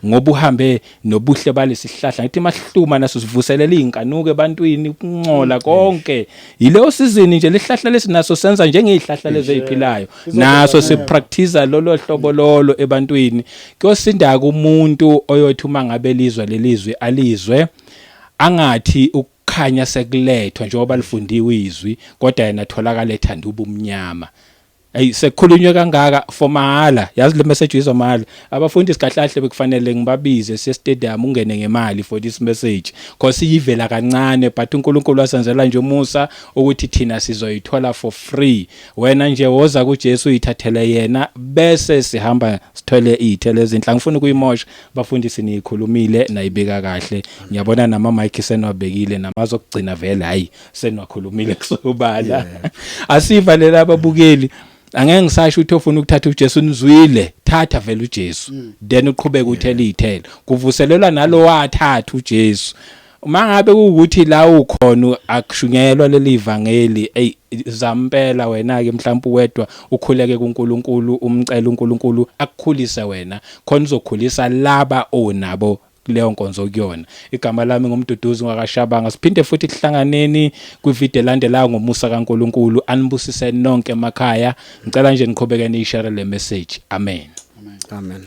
ngoba uhambe nobuhle balesihlahla. Ngithi mahluma naso sivuselela izinkanuko ebantwini, ukuncola konke. Yileyo season nje lesihlahla lesi naso senza njengezihlahla lezi eziphilayo, naso sipractice lolo hlobo lolo ebantwini. Kuyosinda kumuntu oyothi uma ngabe lizwa lelizwi alizwe, angathi ukukhanya sekulethwa njengoba lifundiwe izwi, kodwa yena atholakala ethanda ubumnyama. Hey, sekukhulunywe kangaka for mahala, yazi le message izwa mahala. Abafundi sikahlahle bekufanele ngibabize siye stadium, ungene ngemali for this message, cause iyivela kancane, but uNkulunkulu wasenzela nje umusa ukuthi thina sizoyithola for free. Wena nje woza kuJesu uyithathele yena, bese sihamba sithole izithelo ezinhle. Angifuni ukuyimosha bafundisi, niyikhulumile nayibeka kahle. Ngiyabona nama mic senwabekile namazokugcina vele, hayi, senwakhulumile kusobala. Asivalela ababukeli, angeke ngisasho ukuthi ofuna ukuthatha uJesu, nizwile, thatha vele uJesu, then uqhubeke uthele izithelo, kuvuselelwa nalo wathatha uJesu. Uma ngabe kuwukuthi la ukhona akushunyelwa leli ivangeli, ey, zampela wena ke mhlawumbe wedwa ukhuleke kuNkulunkulu, umcela uNkulunkulu akukhulise wena khona uzokhulisa laba onabo kuleyo nkonzo kuyona. Igama lami nguMduduzi ngwakaShabanga. Siphinde futhi kuhlanganeni kwivideo elandelayo ngomusa kaNkulunkulu. Anibusise nonke emakhaya. Ngicela nje niqhubeke niyishare le message. Amen. Amen.